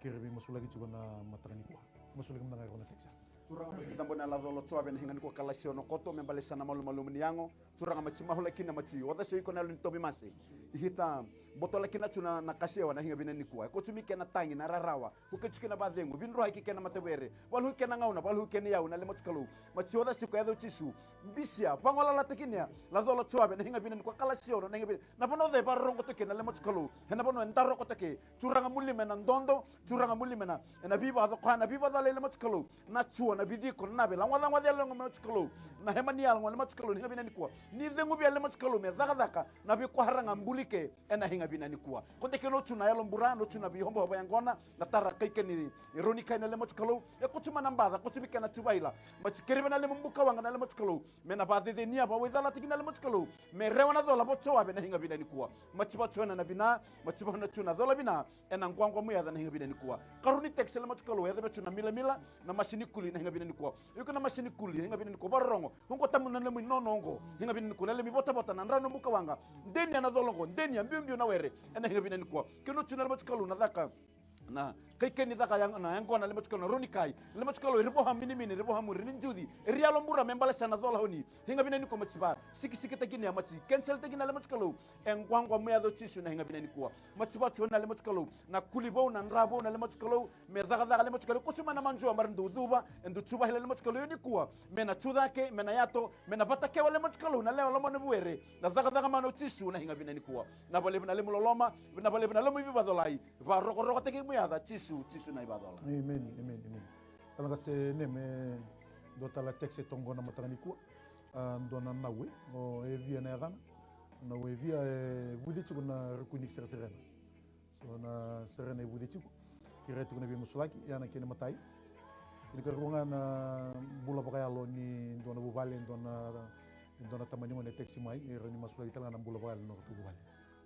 kere vei masulaki tiko na mataka ni kua. Masulaki mada ga e rua na text ya. Turaga, mati cabo na laco lo Joave na higa ni kua, kalasi ono koto, me balesa na malumalumu ni yago. Turaga, mati maula kina, mati oca se iko na yalo ni tauvi mase. Ihita botola kina tu na, na kasewa na higa vina ni kua. E kotu mi kena tagi na rarawa. Ko ketu kena vacegu, vidroaki kena matavere. Valuhi kena gauna, valuhi kena yau na le mati Kalou. Mati oca se iko yaco Jisu. Bisia, vagolalatakina, laco lo Joave na higa vina ni kua, kalasi ono na higa vina. Na vanua oca e varorogo toke na le mati Kalou. Ena vanua e daroka toke. Turaga, mu lima ena dodo, Turaga, mu lima ena, ena vivaco, koya na vivacalai le mati Kalou. Na tua, na viciko, na nave, lagwacagwaca yalo le mati Kalou. Na hema ni yalo le mati Kalou, na higa vina ni kua. Ni cegu via le mati Kalou, me cakacaka, na veikua ra ga buli ke, ena higa vina ni kua. Ko de ke no tu na yalo bura, no tu na veihobohobo yaqona, na tara kai keni, e roni kai na le mati Kalou. E kotu ma na baca, kotu mi kena tu vaila. Mati kere vei na le bukawaqa na le mati Kalou. Me na vacecenia, vawaicalataki na le mati Kalou. Me rewa na cola vo Joave na higa vina ni kua. Mati vacoena na vina, mati vana tu na cola vina. Ena guaguamu yaca na higa vina ni kua. Karua ni text le mati Kalou, e yaca vei tu na milamila, na masi ni kuli na higa vina ni kua. Iko na masi ni kuli, higa vina ni kua. Varorogo, oqo tabu na lemi nono oqo. Higa vina ni kua, na lemi votavota, na drano bukawaqa. Denia na colo oqo, denia biubiu na were. Ena higa vina ni kua. Keno tu na le mati Kalou, na caka. Na, kai keni caka yang, na yaqona le mati Kalou, na roni kai. Le mati Kalou, eri voha minimini, eri voha muri, ni juci. Eri yalo bura, me balesa na cola oni. Higa vina ni kua mati va. Sikisikitaki ni a mati. Cancel taki na le mati Kalou. E guaguamu yaco Jisu na higa vina ni kua. Mati vacoena le mati Kalou. Na kuli vou, na dra vou na le mati Kalou. Me cakacaka le mati Kalou. Kosu ma na majua mara dou cuva. E dou cuva hila le mati Kalou ni kua. Me na tu cake, me na yato, me na vatakewa le mati Kalou. Na lewa loma na vuere. Na cakacaka mana o Jisu na higa vina ni kua. Na valevu na lemu loloma, na valevu na lemu vivacolai. Varokorokotaki mu yaca Jisu, Jisu na ivacola. Amen, amen, amen. Talaka se ne me dua tala text e toqo na mataka ni kua. A, dua na nau e, o Evia na yacana. Nau Evia e vuce tiko na ruku ni sereserena. So na serena e vuce tiko. Kere tiko na veimasulaki, ya na kena matai. Kena karua ga na bula vakayalo ni dua na vuvale, dua na, dua na tamani gone text mai, e rawa ni masulaki tale ga na bula vakayalo ni nodratou vuvale.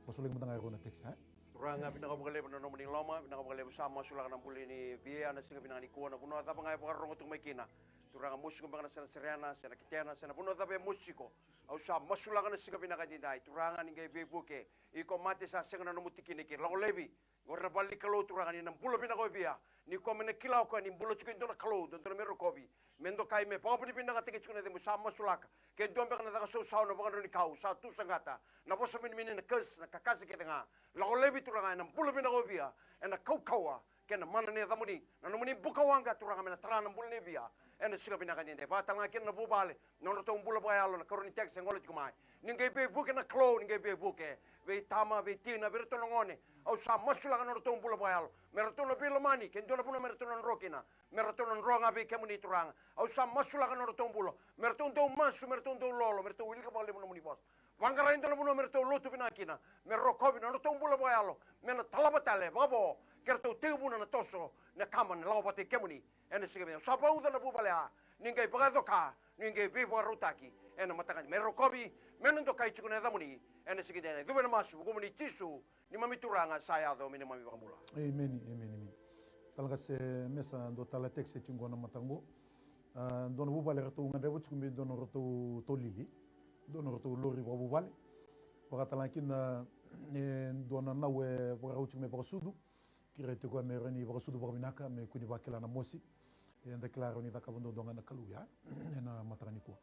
Masulaki mada ga e rua na text, e? Turaga, vinaka vakalevu na nomuni loma, vinaka vakalevu sa masulaka na bula ni Via na siga vinaka ni kua, na vanua cava ga e vakarorogo tu mai kina. Turaga, mosi ko beka na sereserena, se na kitena, se na vanua cava e mosi ko. Au sa masulaka na siga vinaka edaidai, Turaga ni qai veivuke. Iko mate sa sega na nomu tikina, ke lako laivi. Qori na vale ni Kalou Turaga ni na bula vinaka o Via. Ni ko me na kila o koya ni bula tiko e dua na Kalou, dodonu me rokovi. Me dokai me vakavinavinakataki tiko na cegu sa masulaka. Ke dua beka na caka sausau na vakadrau ni kau, sa tu saqata. Na vosa minimini na kas, na kakase kece ga. Lako laivi Turaga ena bula vinaka o Via. Ena kaukauwa. Kei na mana ni yacamuni. Na nomuni buka waqa Turaga me na tara na bula ni Via. Ena siga vinaka ni de. Vakatale ga kina na vuvale. Nodratou bula vakayalo na karua ni text e gole tiko mai. Ni qai veivuke na Kalou, ni qai veivuke. Vei tama, vei tina, vei ratou na gone. Au sa masulaka nodratou bula vakayalo. Me ratou na veilomani, ke dua na vanua me ratou na dro kina. Me ratou na dro ga vei kemuni Turaga. Au sa masulaka nodratou bula. Me ratou dau masu, me ratou dau lolo, me ratou wilika vakalevu nomuni vosa. Vaqara e dua na vanua me ratou lotu vinaka kina. Me rokovi nodratou bula vakayalo. Me na talava tale, vakavo. Ke ratou tekivuna na toso. Na kama na lako vata i kemuni. Ena siga vei au sa vauca na vuvale a, ni qai vakacoka, ni qai veivakarautaki. Ena mataka ni me rokovi, me na dokai tiko na yacamuni. Ena siga dei na cuva na masu, vukumuni Jisu, ni mami Turaga sa yaco me ni mami vakabula. Emeni, emeni, emeni. Talaka se mesa dua tala text e tiko na mataka qo. A, dua na vuvale ratou gadreva tiko me dua na ratou tolili. Dua na ratou lori vakavuvale. Vakatala kina e dua na nau e vakarau tiko me vakasucu. Kira tiko me rawa ni vakasucu vakavinaka me kua ni vakila na mosi. Eda kila rawa ni cakava duadua ga na Kalou ya ena mataka ni kua.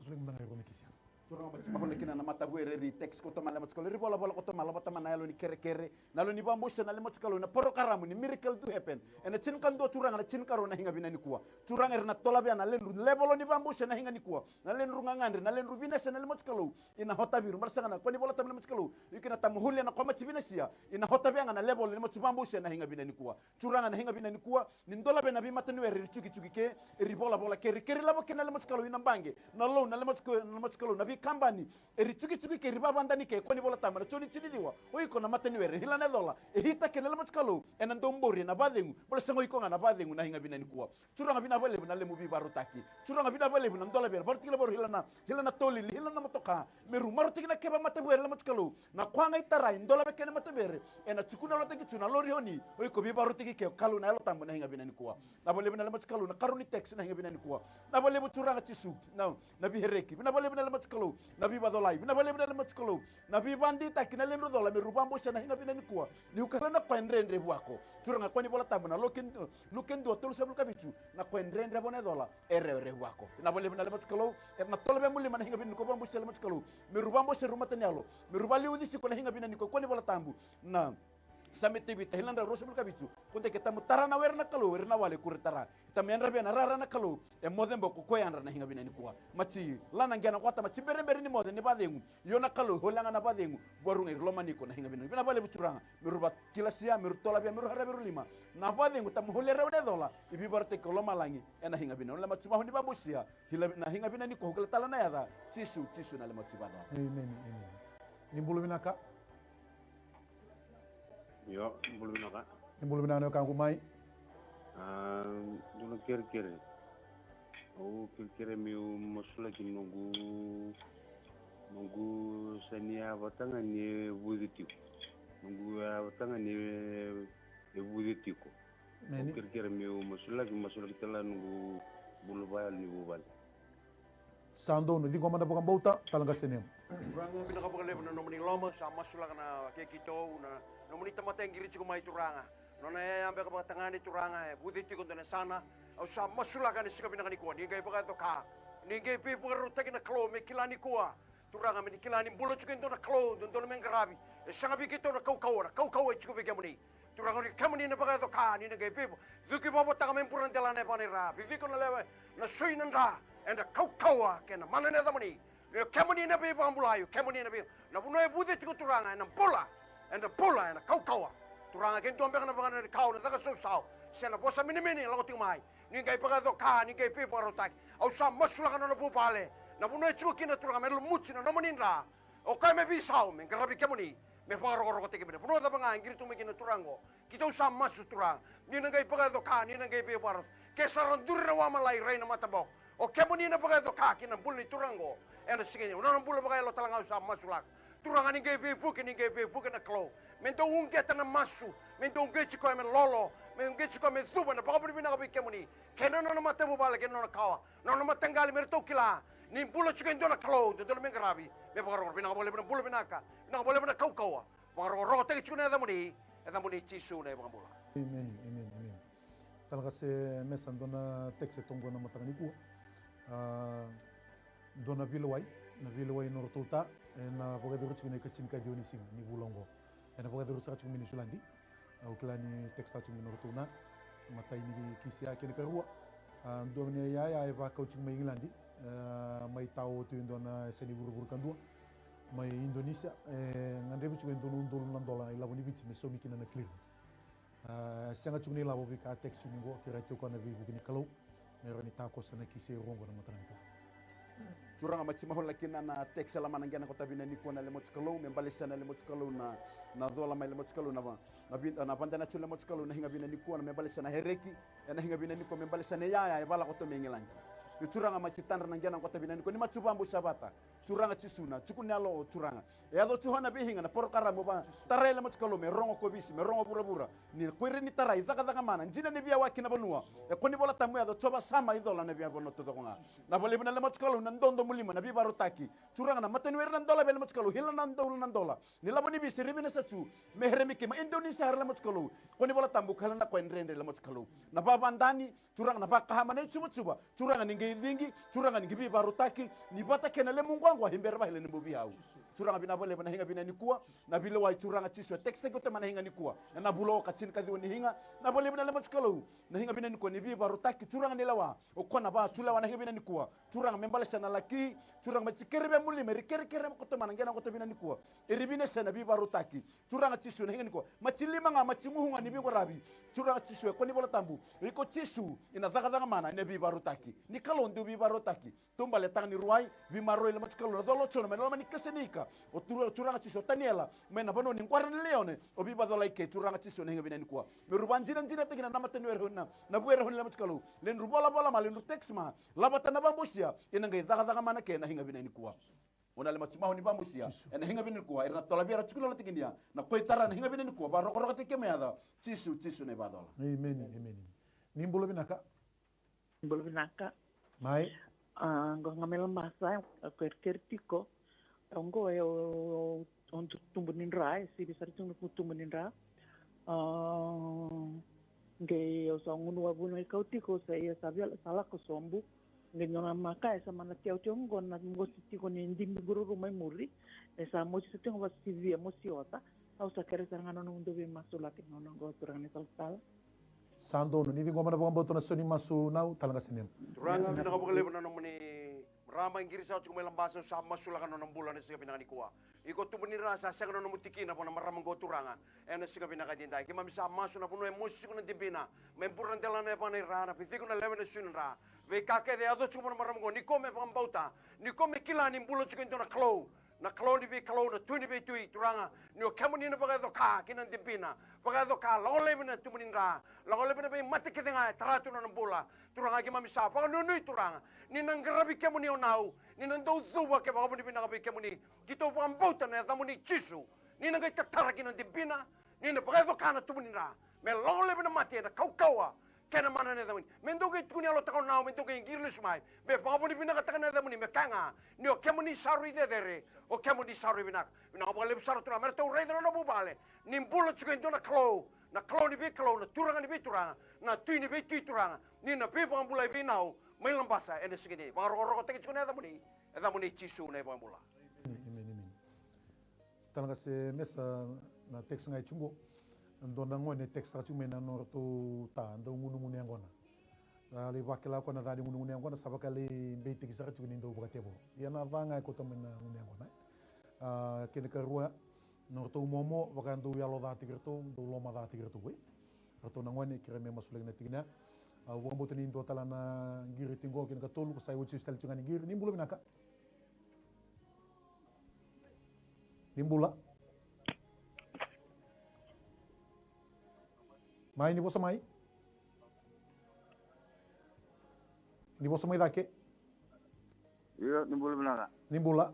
Solia mada ga e rua na kisi ya. Turaga, mati maula kina na matavuere ri text koto mai le mati Kalou, ri volavola koto mai, lava tama na yalo ni kerekere, na yalo ni vabausia na le mati Kalou, na porokaramu ni miracle to happen. Ena tinikadua Turaga na tinikarua na higa vina ni kua. Turaga era na tolavia na ledru level ni vabausia na higa ni kua. Na ledru gagadre, na ledru vinesa na le mati Kalou. Ina hota viru, mara saga na kua ni vola tama le mati Kalou. Iko na tama hulia na kua mati vinasia. Ina hota via ga na level ni mati vabausia na higa vina ni kua. Turaga na higa vina ni kua, ni dola vei na veimataniwere ri cukicuki ke, ri volavola ke, ri keri lavo kina na le mati Kalou ina baqe, na lou na le mati Kalou, na le mati Kalou, na vei kabani, e ri cukicuki ke, ri vavadani ke, kua ni Vola Tabu na Joni tiniciwa. O iko na mata ni were, hila na icola e hitaki na lemacu Kalou, ena dou bori ena vacegu. Bole sa qo iko ga na vacegu na higa vina nikua. Turaga vina valevu na lemu vivarautaki. Turaga vina valevu na dola vere, varutiki na varu, hila na, hila na tolili, hila na motoka. Me ru marautaki na keva mata vere lemacu Kalou. Na kua ga i tarai, dola veke na mata vere. Ena cuku na lolataki tu na lori oni. O iko vivarautaki ke, o Kalou na Yalo Tabu na higa vina nikua. Na valevu na lemacu Kalou na karua ni text na higa vina nikua. Na valevu Turaga Jisu. Na, na vihereki. Vina valevu na lemacu Kalou. Na vivacolai. Vina valevu na lemacu Kalou. Na vivadeitaki na ledru cola me ru vabosia na higa vina nikua. Ni ukala na kua e dredre vuako. Turaga kua ni Vola Tabu na Luke, Luke dua tolusavulu ka vitu. Na kua e dredre vua na icola. E rerevako. Na valevu na lemacu Kalou, era na tola vei mulima na higa vina nikua vabosia lemacu Kalou. Me ru vabosia ru mata ni yalo. Me ru valiuci siko na higa vina nikua kua ni Vola Tabu. Na Same Tevita, hila na drau ruasavulu ka vitu. Ko de ke tamu tara na were na Kalou, era na wale kure tara. Tamu yadra vei na rara na Kalou, e moce boko ko yadra na higa vina nikua. Mati, la na gena kota, mati berebere ni moce ni vacegu. Io na Kalou, holia ga na vacegu. Vuaruga i ri lomani iko na higa vina. Vina valevu Turaga, me ru vakilasia, me ru tolavia, me ru haravia ru lima. Na vacegu, tamu holia rau na icola, i vivarautaki ko lomalagi, ena higa vina. Lematu vaho ni vabosia, hila na higa vina ni ko hukila tala na yaca, Jisu, Jisu na lematu vaca. Amen, amen. Ni bula vinaka. Io, ni bula vinaka. Ni bula vinaka na wekaqu mai. A, dua na kerekere. Au kerekere meu masulaki noqu, noqu sa ni yavata ga ni e vuce tiko. Noqu yavata ga ni e vuce tiko. Au kerekere meu masulaki, masulaki tale ga noqu bula vakayalo ni vuvale. Sa donu, ciqoma na vakabauta, tala qase nemu. Turaga, vinaka vakalevu na nomuni loma, sa masulaka na keitou, na nomuni tamata e qiri tiko mai Turaga. Nona yaya beka vakatagane Turaga, e vuce tiko dua na yasana. Au sa masulaka ena siga vinaka nikua, ni qai vakayaco ka. Ni qai veivakarautaki na Kalou, me kila nikua. Turaga, me ni kila ni bula tiko e dua na Kalou, dodonu me qaravi. E sega vei keitou na kaukauwa, na kaukauwa e tiko vei kemuni. Turaga, ni kemuni na vakayaco ka, ni na qai veiva. Cuki vavotaka me bura delana e vana i ra. Viviko na lewe, na sui na dra, ena kaukauwa, kei na mana na yacamuni. Ni o kemuni na veivakabulai, o kemuni na vei. Na vanua e vuce tiko Turaga, ena bula, ena bula, ena kaukauwa. Turaga, ke dua beka na vakanananu ni kau, na caka sausau, se na vosa minimini, lako tiko mai. Ni qai vakayaco ka, ni qai veivakarautaki. Au sa masulaka nona vuvale. Na vanua e tiko kina Turaga, me lumuti na nomuni dra. O koya me veisau, me qaravi kemuni, me vakarokorokotaki kemuni. Vanua cava ga e qiri tu mai kina Turaga oqo. Keitou sa masu Turaga. Ni na qai vakayaco ka, ni na qai veivakarau. Ke sa ra duri na wamalai rai na mataboko. O kemuni na vakayaco ka, ki na bula ni Turaga oqo. Ena siga ni, nona bula vakayalo tale ga au sa masulaka. Turaga ni qai veivuke, ni qai veivuke na Kalou. Me dau uqeta na masu, me dau uqeti koya me lolo, me uqeti koya me cuva na vakavinavinaka vei kemuni. Kei na nona matavuvale, kei na nona kawa. Nona mataqali me ratou kila ni bula tiko e dua na Kalou, dodonu me qaravi, me vakaroro. Vinaka vakalevu na bula vinaka, vinaka vakalevu na kaukauwa. Vakarokorokotaki tiko na yacamuni, yacamuni Jisu na iVakabula. Amen, amen, amen. Tala qase Mesa, dua na text e toqo na mataka nikua. A, dua na veilewai, na veilewai nodratou ta, ena vakayacori tiko na ikatini ka ciwa ni siga ni vula oqo. Ena vakayacori sara tiko mai Niusiladi. Au kila ni text tiko mai nodratou na matai ni kisi ya kei na karua. A, dua ni yaya e vakau tiko mai Igiladi. A, mai tao tu e dua na yasa ni vuravura kadua. Mai Indonesia, e gadrevi tiko e dua na udolu na dola i lavo ni Viti me saumi kina na clearance. A, sega tiko ni lavo veika text tiko ni qo, kerea tiko na veivuke ni Kalou. Me rawa ni takoso na kisi e rua oqo na mataka nikua. Turaga, mati mahula kina na text e lama na qena ko Tavina nikua na lemoci Kalou, me balesa na lemoci Kalou na, na cola mai lemoci Kalou na va, na vi, na vadena tu lemoci Kalou na higa vina nikua na me balesa na hereki, ena higa vina nikua me balesa na yaya e vala koto me Igiladi. Io Turaga, mati tadra na qena ko Tavina nikua ni mati vabusa vata. Turaga Jisu na, tukuni yalo o Turaga. E yaco tu hona veihiga na porokaramu va, tarai lemoci Kalou me rogo kovisi, me rogo vuravura. Ni ko ira ni tarai, cakacaka mana, jina ni via waki na vanua. E ko ni Vola Tabu yaco, tu vasama i cola na via vanua tu coko ga. Na valevu na lemoci Kalou, na dodo mulima, na vivarotaki. Turaga na matani wera na dola vei lemoci Kalou, hila na dola na dola. Ni lavo ni visi, rivina sa tu, me here mi kima, e deu ni sa hara lemoci Kalou. Ko ni Vola Tabu, kala na ko e dredre lemoci Kalou. Na vavadani, Turaga na vakahama na icuvacuva, Turaga ni qai cigi, Turaga ni qai vivarutaki, ni vata kei na lemu quaqua, i bera vahele ni bovi au. Turaga vinaka vakalevu na higa vinaka nikua. Na veilewai Turaga Jisu e tekisitaki koto mai na higa nikua. Ena vula oka tinikaciwa ni higa. Na vakalevu na lemacu Kalou. Na higa vinaka nikua ni veivakarautaki Turaga ni lewa. O koya na vatulewa na higa vinaka nikua. Turaga me balesa na laki. Turaga me tikere vei mulima eri kerekere mo koto mai na qena koto vinaka nikua. Eri vinaka sena veivakarautaki. Turaga Jisu na higa nikua. Mati lima ga, mati muhu ga ni veiqaravi. Turaga Jisu e koya ni Vola Tabu. Iko Jisu, ina cakacaka mana, ina veivakarautaki. Ni Kalou dau veivakarautaki. Taubale taga ni ruai, veimaroroi lemacu Kalou, na colo Jona, mai na loma ni kese ni ika. O Turaga, Turaga Jisu, o Taniela, mai na vanua ni qwara ni leone, o veivacolai ke, Turaga Jisu na higa vinaka nikua. Me ru vakajinajinataki na mataniwere huna, na vuere huna lemacu Kalou. Ledru volavola ma, ledru text ma, lavata na vabosia, ina qai cakacaka mana ke na higa vinaka nikua. O na le matimau ni vamusia. Jisu. Ena higa vina nikua, era na tolavia ra tukuna lo tikinia. Na koi tara na higa vina nikua, varokorokotaki kemuni yaca. Jisu, Jisu na ivacola. Emeni, emeni. Ni bula vinaka. Bula vinaka. Mai. A, qo ga mai Labasa, a, kerekere tiko. Au qo e, o, o, o tubu ni dra, e sivi sara tiko na tubu ni dra. A, qai au sa gunu wavuna e kau tiko, sa ia sa via, sa lako sobu. Qai nona maka e sa mana tiko tiko qo na mosi tiko ni dibi gururu mai muri. E sa mosi sa tiko va sivia, mosi ota. Au sa kere sara ga na nomu dau veimasulaki na nona qo Turaga ni talatala. Sa donu, ni ciqoma na vakabauta na so ni masu nau, tala ga se nena. Turaga, vinaka vakalevu na nomuni rama i qiri sa tiko mai Labasa, au sa masulaka na nona bula na siga vinaka nikua. Iko tubu ni dra sa sega na nomu tikina vua na marama qo Turaga. Ena siga vinaka edaidai keimami sa masu na vanua e mosi tiko na dibina. Me bura delana e vana i ra na vei tiko na lewe na sui na dra. Veika kece e yaco tiko vua na marama qo ni ko me vakabauta. Ni ko me kila ni bula tiko e dua na Kalou. Na Kalou ni veikalou, na Tui ni veitui, Turaga. Ni o kemuni na vakayaco ka ki na dibina. Vakayaco ka, lako laivi na tubu ni dra. Lako laivi na veimate kece ga e tara tu na nona bula. Turaga keimami sa vakanuinui Turaga. Ni na qaravi kemuni o nau. Ni na dau cuva ke vakavuni vinaka vei kemuni. Keitou vakabauta na yacamuni Jisu. Ni na qai tatara ki na dibina. Ni na vakayaco ka na tubu ni dra. Me lako laivi na mate ena kaukauwa. Kei na mana ena yacamuni. Me dou qai tukuni yalo takonau, me dou qai qiri lesu mai. Me vakavuni vinakataka na yacamuni, me kaya ga. Ni o kemuni sa rui cecere. O kemuni sa rui vinaka. Vinaka vakalevu sara Turaga. Me ratou raica na nona vuvale. Ni bula tiko e dua na Kalou. Na Kalou ni veikalou, na Turaga ni veituraga. Na Tui ni veitui Turaga. Ni na veivakabulai vei nau. Mai Labasa, ena siga ni. Vakarokorokotaki tiko na yacamuni. Yacamuni Jisu na ivakabula. Emeni, emeni, emeni. Tala ga se Mesa na text ga e tiko qo. Dua na gone e text saka tiko mai na nodratou ta, dau gunugunu yaqona. Sa lai vakila koya na ca ni gunugunu yaqona, sa vaka lai beitaki saka tiko ni dau vakatevoro. Ia na ca ga e kauta mai na gunu yaqona, e. A, kena ikarua, nodratou momo, vaka dau yalo ca tiko iratou, dau loma ca tiko iratou, e. Ratou na gone, kerea me masulaki na tikina. A, au vakabauta ni dua tale na qiri tiko qo, kena ikatolu, ko sa iwatisi tale tiko ga ni qiri, ni bula vinaka. Ni bula. Mai, ni vosa mai. Ni vosa mai cake. Io, ni bula vinaka. Ni bula.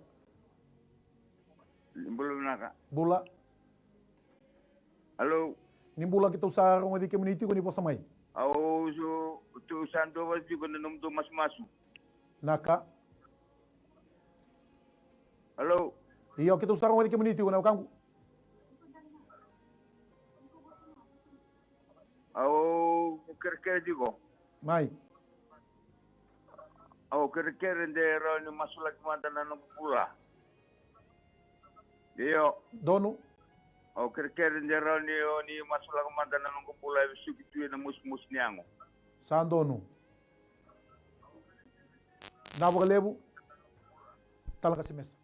Ni bula vinaka. Bula. Alo. Ni bula, keitou sa rogoci kemuni tiko, ni vosa mai. Au so, tou sa dua vata tiko na nomudou masumasu. Naka. Alo. Io, keitou sa rogoci kemuni tiko, na wekaqu. Au kerekere tiko. Mai. Au kerekere de rawa ni masulaki mada na noqu bula. Io. Donu. Au kerekere de rawa ni, o ni masulaka mada na noqu bula e vesuki tu ena mosimosi ni yago. Sa donu. Vinaka vakalevu. Tala ga se Mesa.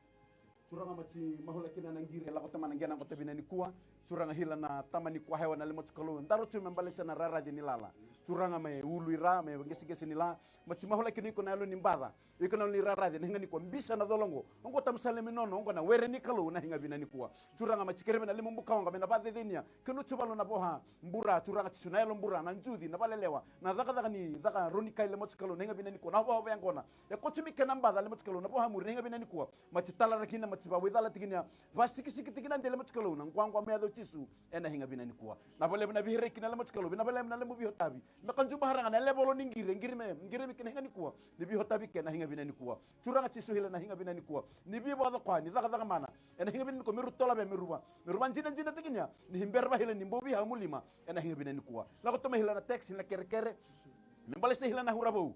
Turaga, mati mahula kina na qiri e lako tama na qena koto vina nikua. Turaga, hila na tama ni kwahewa na lemacu Kalou. Daro tu me balesa na raraci ni lala. Turaga, me ulu i ra, me qeseqese ni la. Mati mahula kina iko na yalo ni baca. Iko na yalo ni raraci, na higa nikua. Bisa na colo oqo. Oqo tamusalemi nono, oqo na were ni Kalou, na higa vina nikua. Turaga, mati kereva na lemu buka oqo, me na vacecenia. Kei na ucivalu na voha. Bura, Turaga Jisu, na yalo bura, na juci, na valelewa, na cakacaka ni caka ronikai lemacu Kalou, na higa vina nikua, na voha vayaqona. E koti mai kena baca lemacu Kalou, na voha muri, na higa vina nikua. Mati talara kina, mati vawicala tikina, vasikisiki tikina de lemacu Kalou, na quaqua me yaco Jisu, ena higa vina nikua. Na valevu na vihireki na lemacu Kalou, na valevu na lemu vihotavi. Me ka juba haraga na levolo ni qiri, qiri me, qiri me kina higa nikua. Ni vihotavi kena higa vina nikua. Turaga Jisu hila na higa vina nikua. Ni vivakacokoya, ni cakacaka mana. Ena higa vina nikua, me ru tolavea, me ru va. Me ru vajinajina tikina. Ni hibera vahila ni bovi ha mulima. Ena higa vina nikua. Lako toma hila na text, hila na kerekere. Me balesa hila na huravou.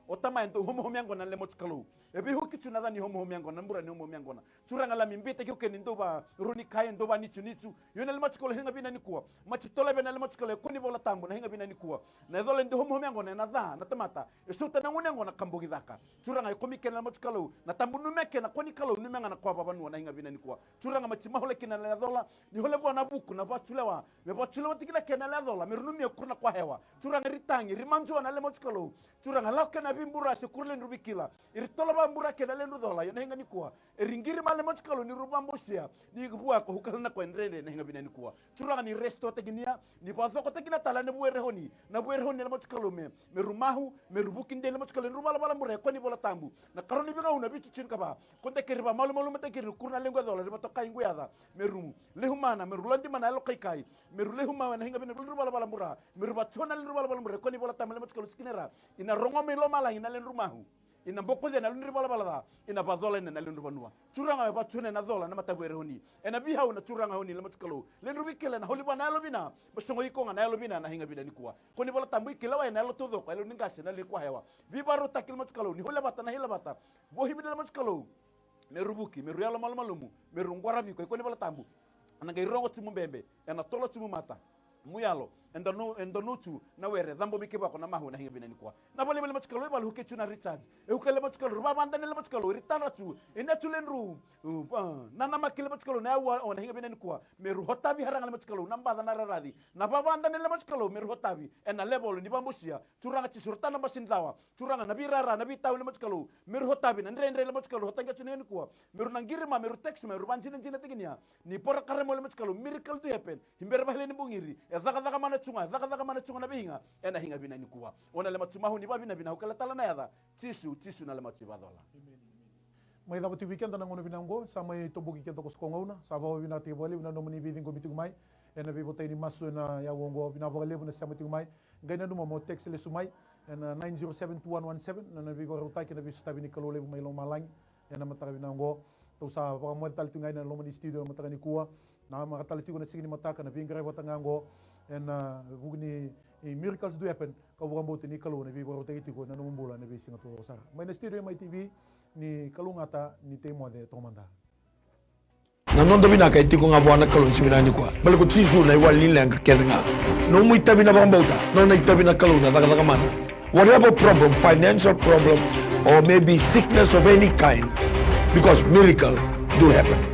O Tamai, e dau homohomo yaqona na lemoci Kalou. E veihuki tu na ca ni homohomo yaqona, na bura ni homohomo yaqona. Turaga, Lami, beitaki au kina ni dau vakarua ni kai, e dau vanicunicuni. Io na lemoci Kalou, na higa vina nikua. Mati toleve na lemoci Kalou, e kua ni Vola Tabu, na higa vina nikua. Na icola e dau homohomo yaqona, na ca, na tamata. E sauta na gunu yaqona ka bogi caka. Turaga, e komi kina na lemoci Kalou. Na tabu numea kina, kua ni Kalou, numea ga na koya vavanua, na higa vina nikua. Turaga, mati mahula kina na lecola. Ni hole vua na vuku, na vatulewa. Me vatulewa tiki na kena lecola, me ru numia kura na koya hewa. Turaga, ri tagi, ri majua na lemoci Kalou. Turaga, lako kena veibura se kura lewe ni ru veikila. Iri tola vabura kena lewe ni ru cola, io na higa nikua. Iri qiri mai lemoci Kalou ni ru vabosia. Ni vua ko hukala na koya dredre na higa vina nikua. Turaga, ni restore takinia, ni vacokotaki na tala na vuerehoni. Na vuerehoni lemoci Kalou me, me ru mahu, me ru vuki dei lemoci Kalou, ni ru valavala bure, kua ni Vola Tabu. Na karua ni Veigauna vitu tinikava. Ko dei keri vamalumalumataki ri kura na lequ yacola, ri vatokai qu yaca. Me ru lehu mana, me ru ladi mana yalo kaikai. Me ru lehu mana na higa vina, ru valavala bura. Me ru vatua na lewe ni ru valavala bura, kua ni Vola Tabu lemoci Kalou sikinera. Ina rogo mai lomalagi na lewe ni ru mahu. Ina bokocia na lewe ni ru valavala ca. Ina vacola ina na lewe ni ru vanua. Turaga, e vatua na cola na matavuerehoni. Ena veihau na turaga oni lemoci Kalou. Lewe ni ru veikila ena holi vua na yalo vina. Me sogo iko ga na yalo vina na higa vina nikua. Kua ni Vola Tabu ikila wa ena yalo taucoko, yalo ni qase, na lewe ni koya hewa. Veivarautaki lemoci Kalou, ni holi vata na hila vata. Vohi vina lemoci Kalou. Me ru vuki, me ru yalo malumalumu, me ru qwaravi iko, e kua ni Vola Tabu. Ena qai rogo tu mu bebe, ena tola tu mu mata. Mu yalo, e donu, e donu tu na were, cabo mai kevako na mahu ena higa vina nikua. Na vale vale lemoci Kalou, e vale huke tu na recharge. E huke lemoci Kalou, ru vavadane lemoci Kalou, iri tara tu, ina tu lewe ni ru. Uh, uh, nanamaki lemoci Kalou, na yaua, o na higa vina nikua. Me ru hotavi haraga lemoci Kalou, na baca na raraci. Na vavadane lemoci Kalou, me ru hotavi, ena level ni vabosia. Turaga Jisu, ra tara na basi ni cawa. Turaga, na veirara, na veitau lemoci Kalou. Me ru hotavi na dredre lemoci Kalou, hotaqia tu na higa nikua. Me ru na qiri ma, me ru text ma, me ru vajinajina takinia. Ni poro karemo lemoci Kalou, miracle do happen. Ibera vaheleni bogiri. E cakacaka mana tu ga, e cakacaka mana tu ga na veiga. Ena higa vina nikua. O na lemoci mahu ni vavinavina, hukala tala na yaca. Jisu, Jisu na lemoci vacola. Mai cava tiko vei keda na gauna vinaka oqo, sa mai toboki keda ko Sokogauna, sa vakavinavinakataki vakalevu na nomuni veiciqomi tiko mai. Ena veivotai ni masu ena yau oqo, vinaka vakalevu na sema tiko mai. Qai nanuma mo text lesu mai ena nine zero seven two one one seven, na, na veivakarautaki, na veisotavi ni Kalou levu mai lomalagi. Ena mataka vinaka oqo, tou sa vakamoce tale tu ga ina loma ni studio ena mataka nikua. Na maka tale tiko na siga ni mataka, na veiqaravi vata ga oqo. Ena vuku ni, i miracles do happen, kau vakabauta ni Kalou na veivakarautaki tiko ena nomu bula ena veisiga taucoko sara. Mai na studio Mai TV, ni kalougata, ni tei moce toka mada. Na noda vinaka e tiko ga vua na Kalou ni siga vinaka nikua. Baleta ko Jisu na iwali ni leqa kece ga. Nomu itavi na vakabauta, nona itavi na Kalou na cakacaka mana. Whatever problem, financial problem, or maybe sickness of any kind, because miracle do happen.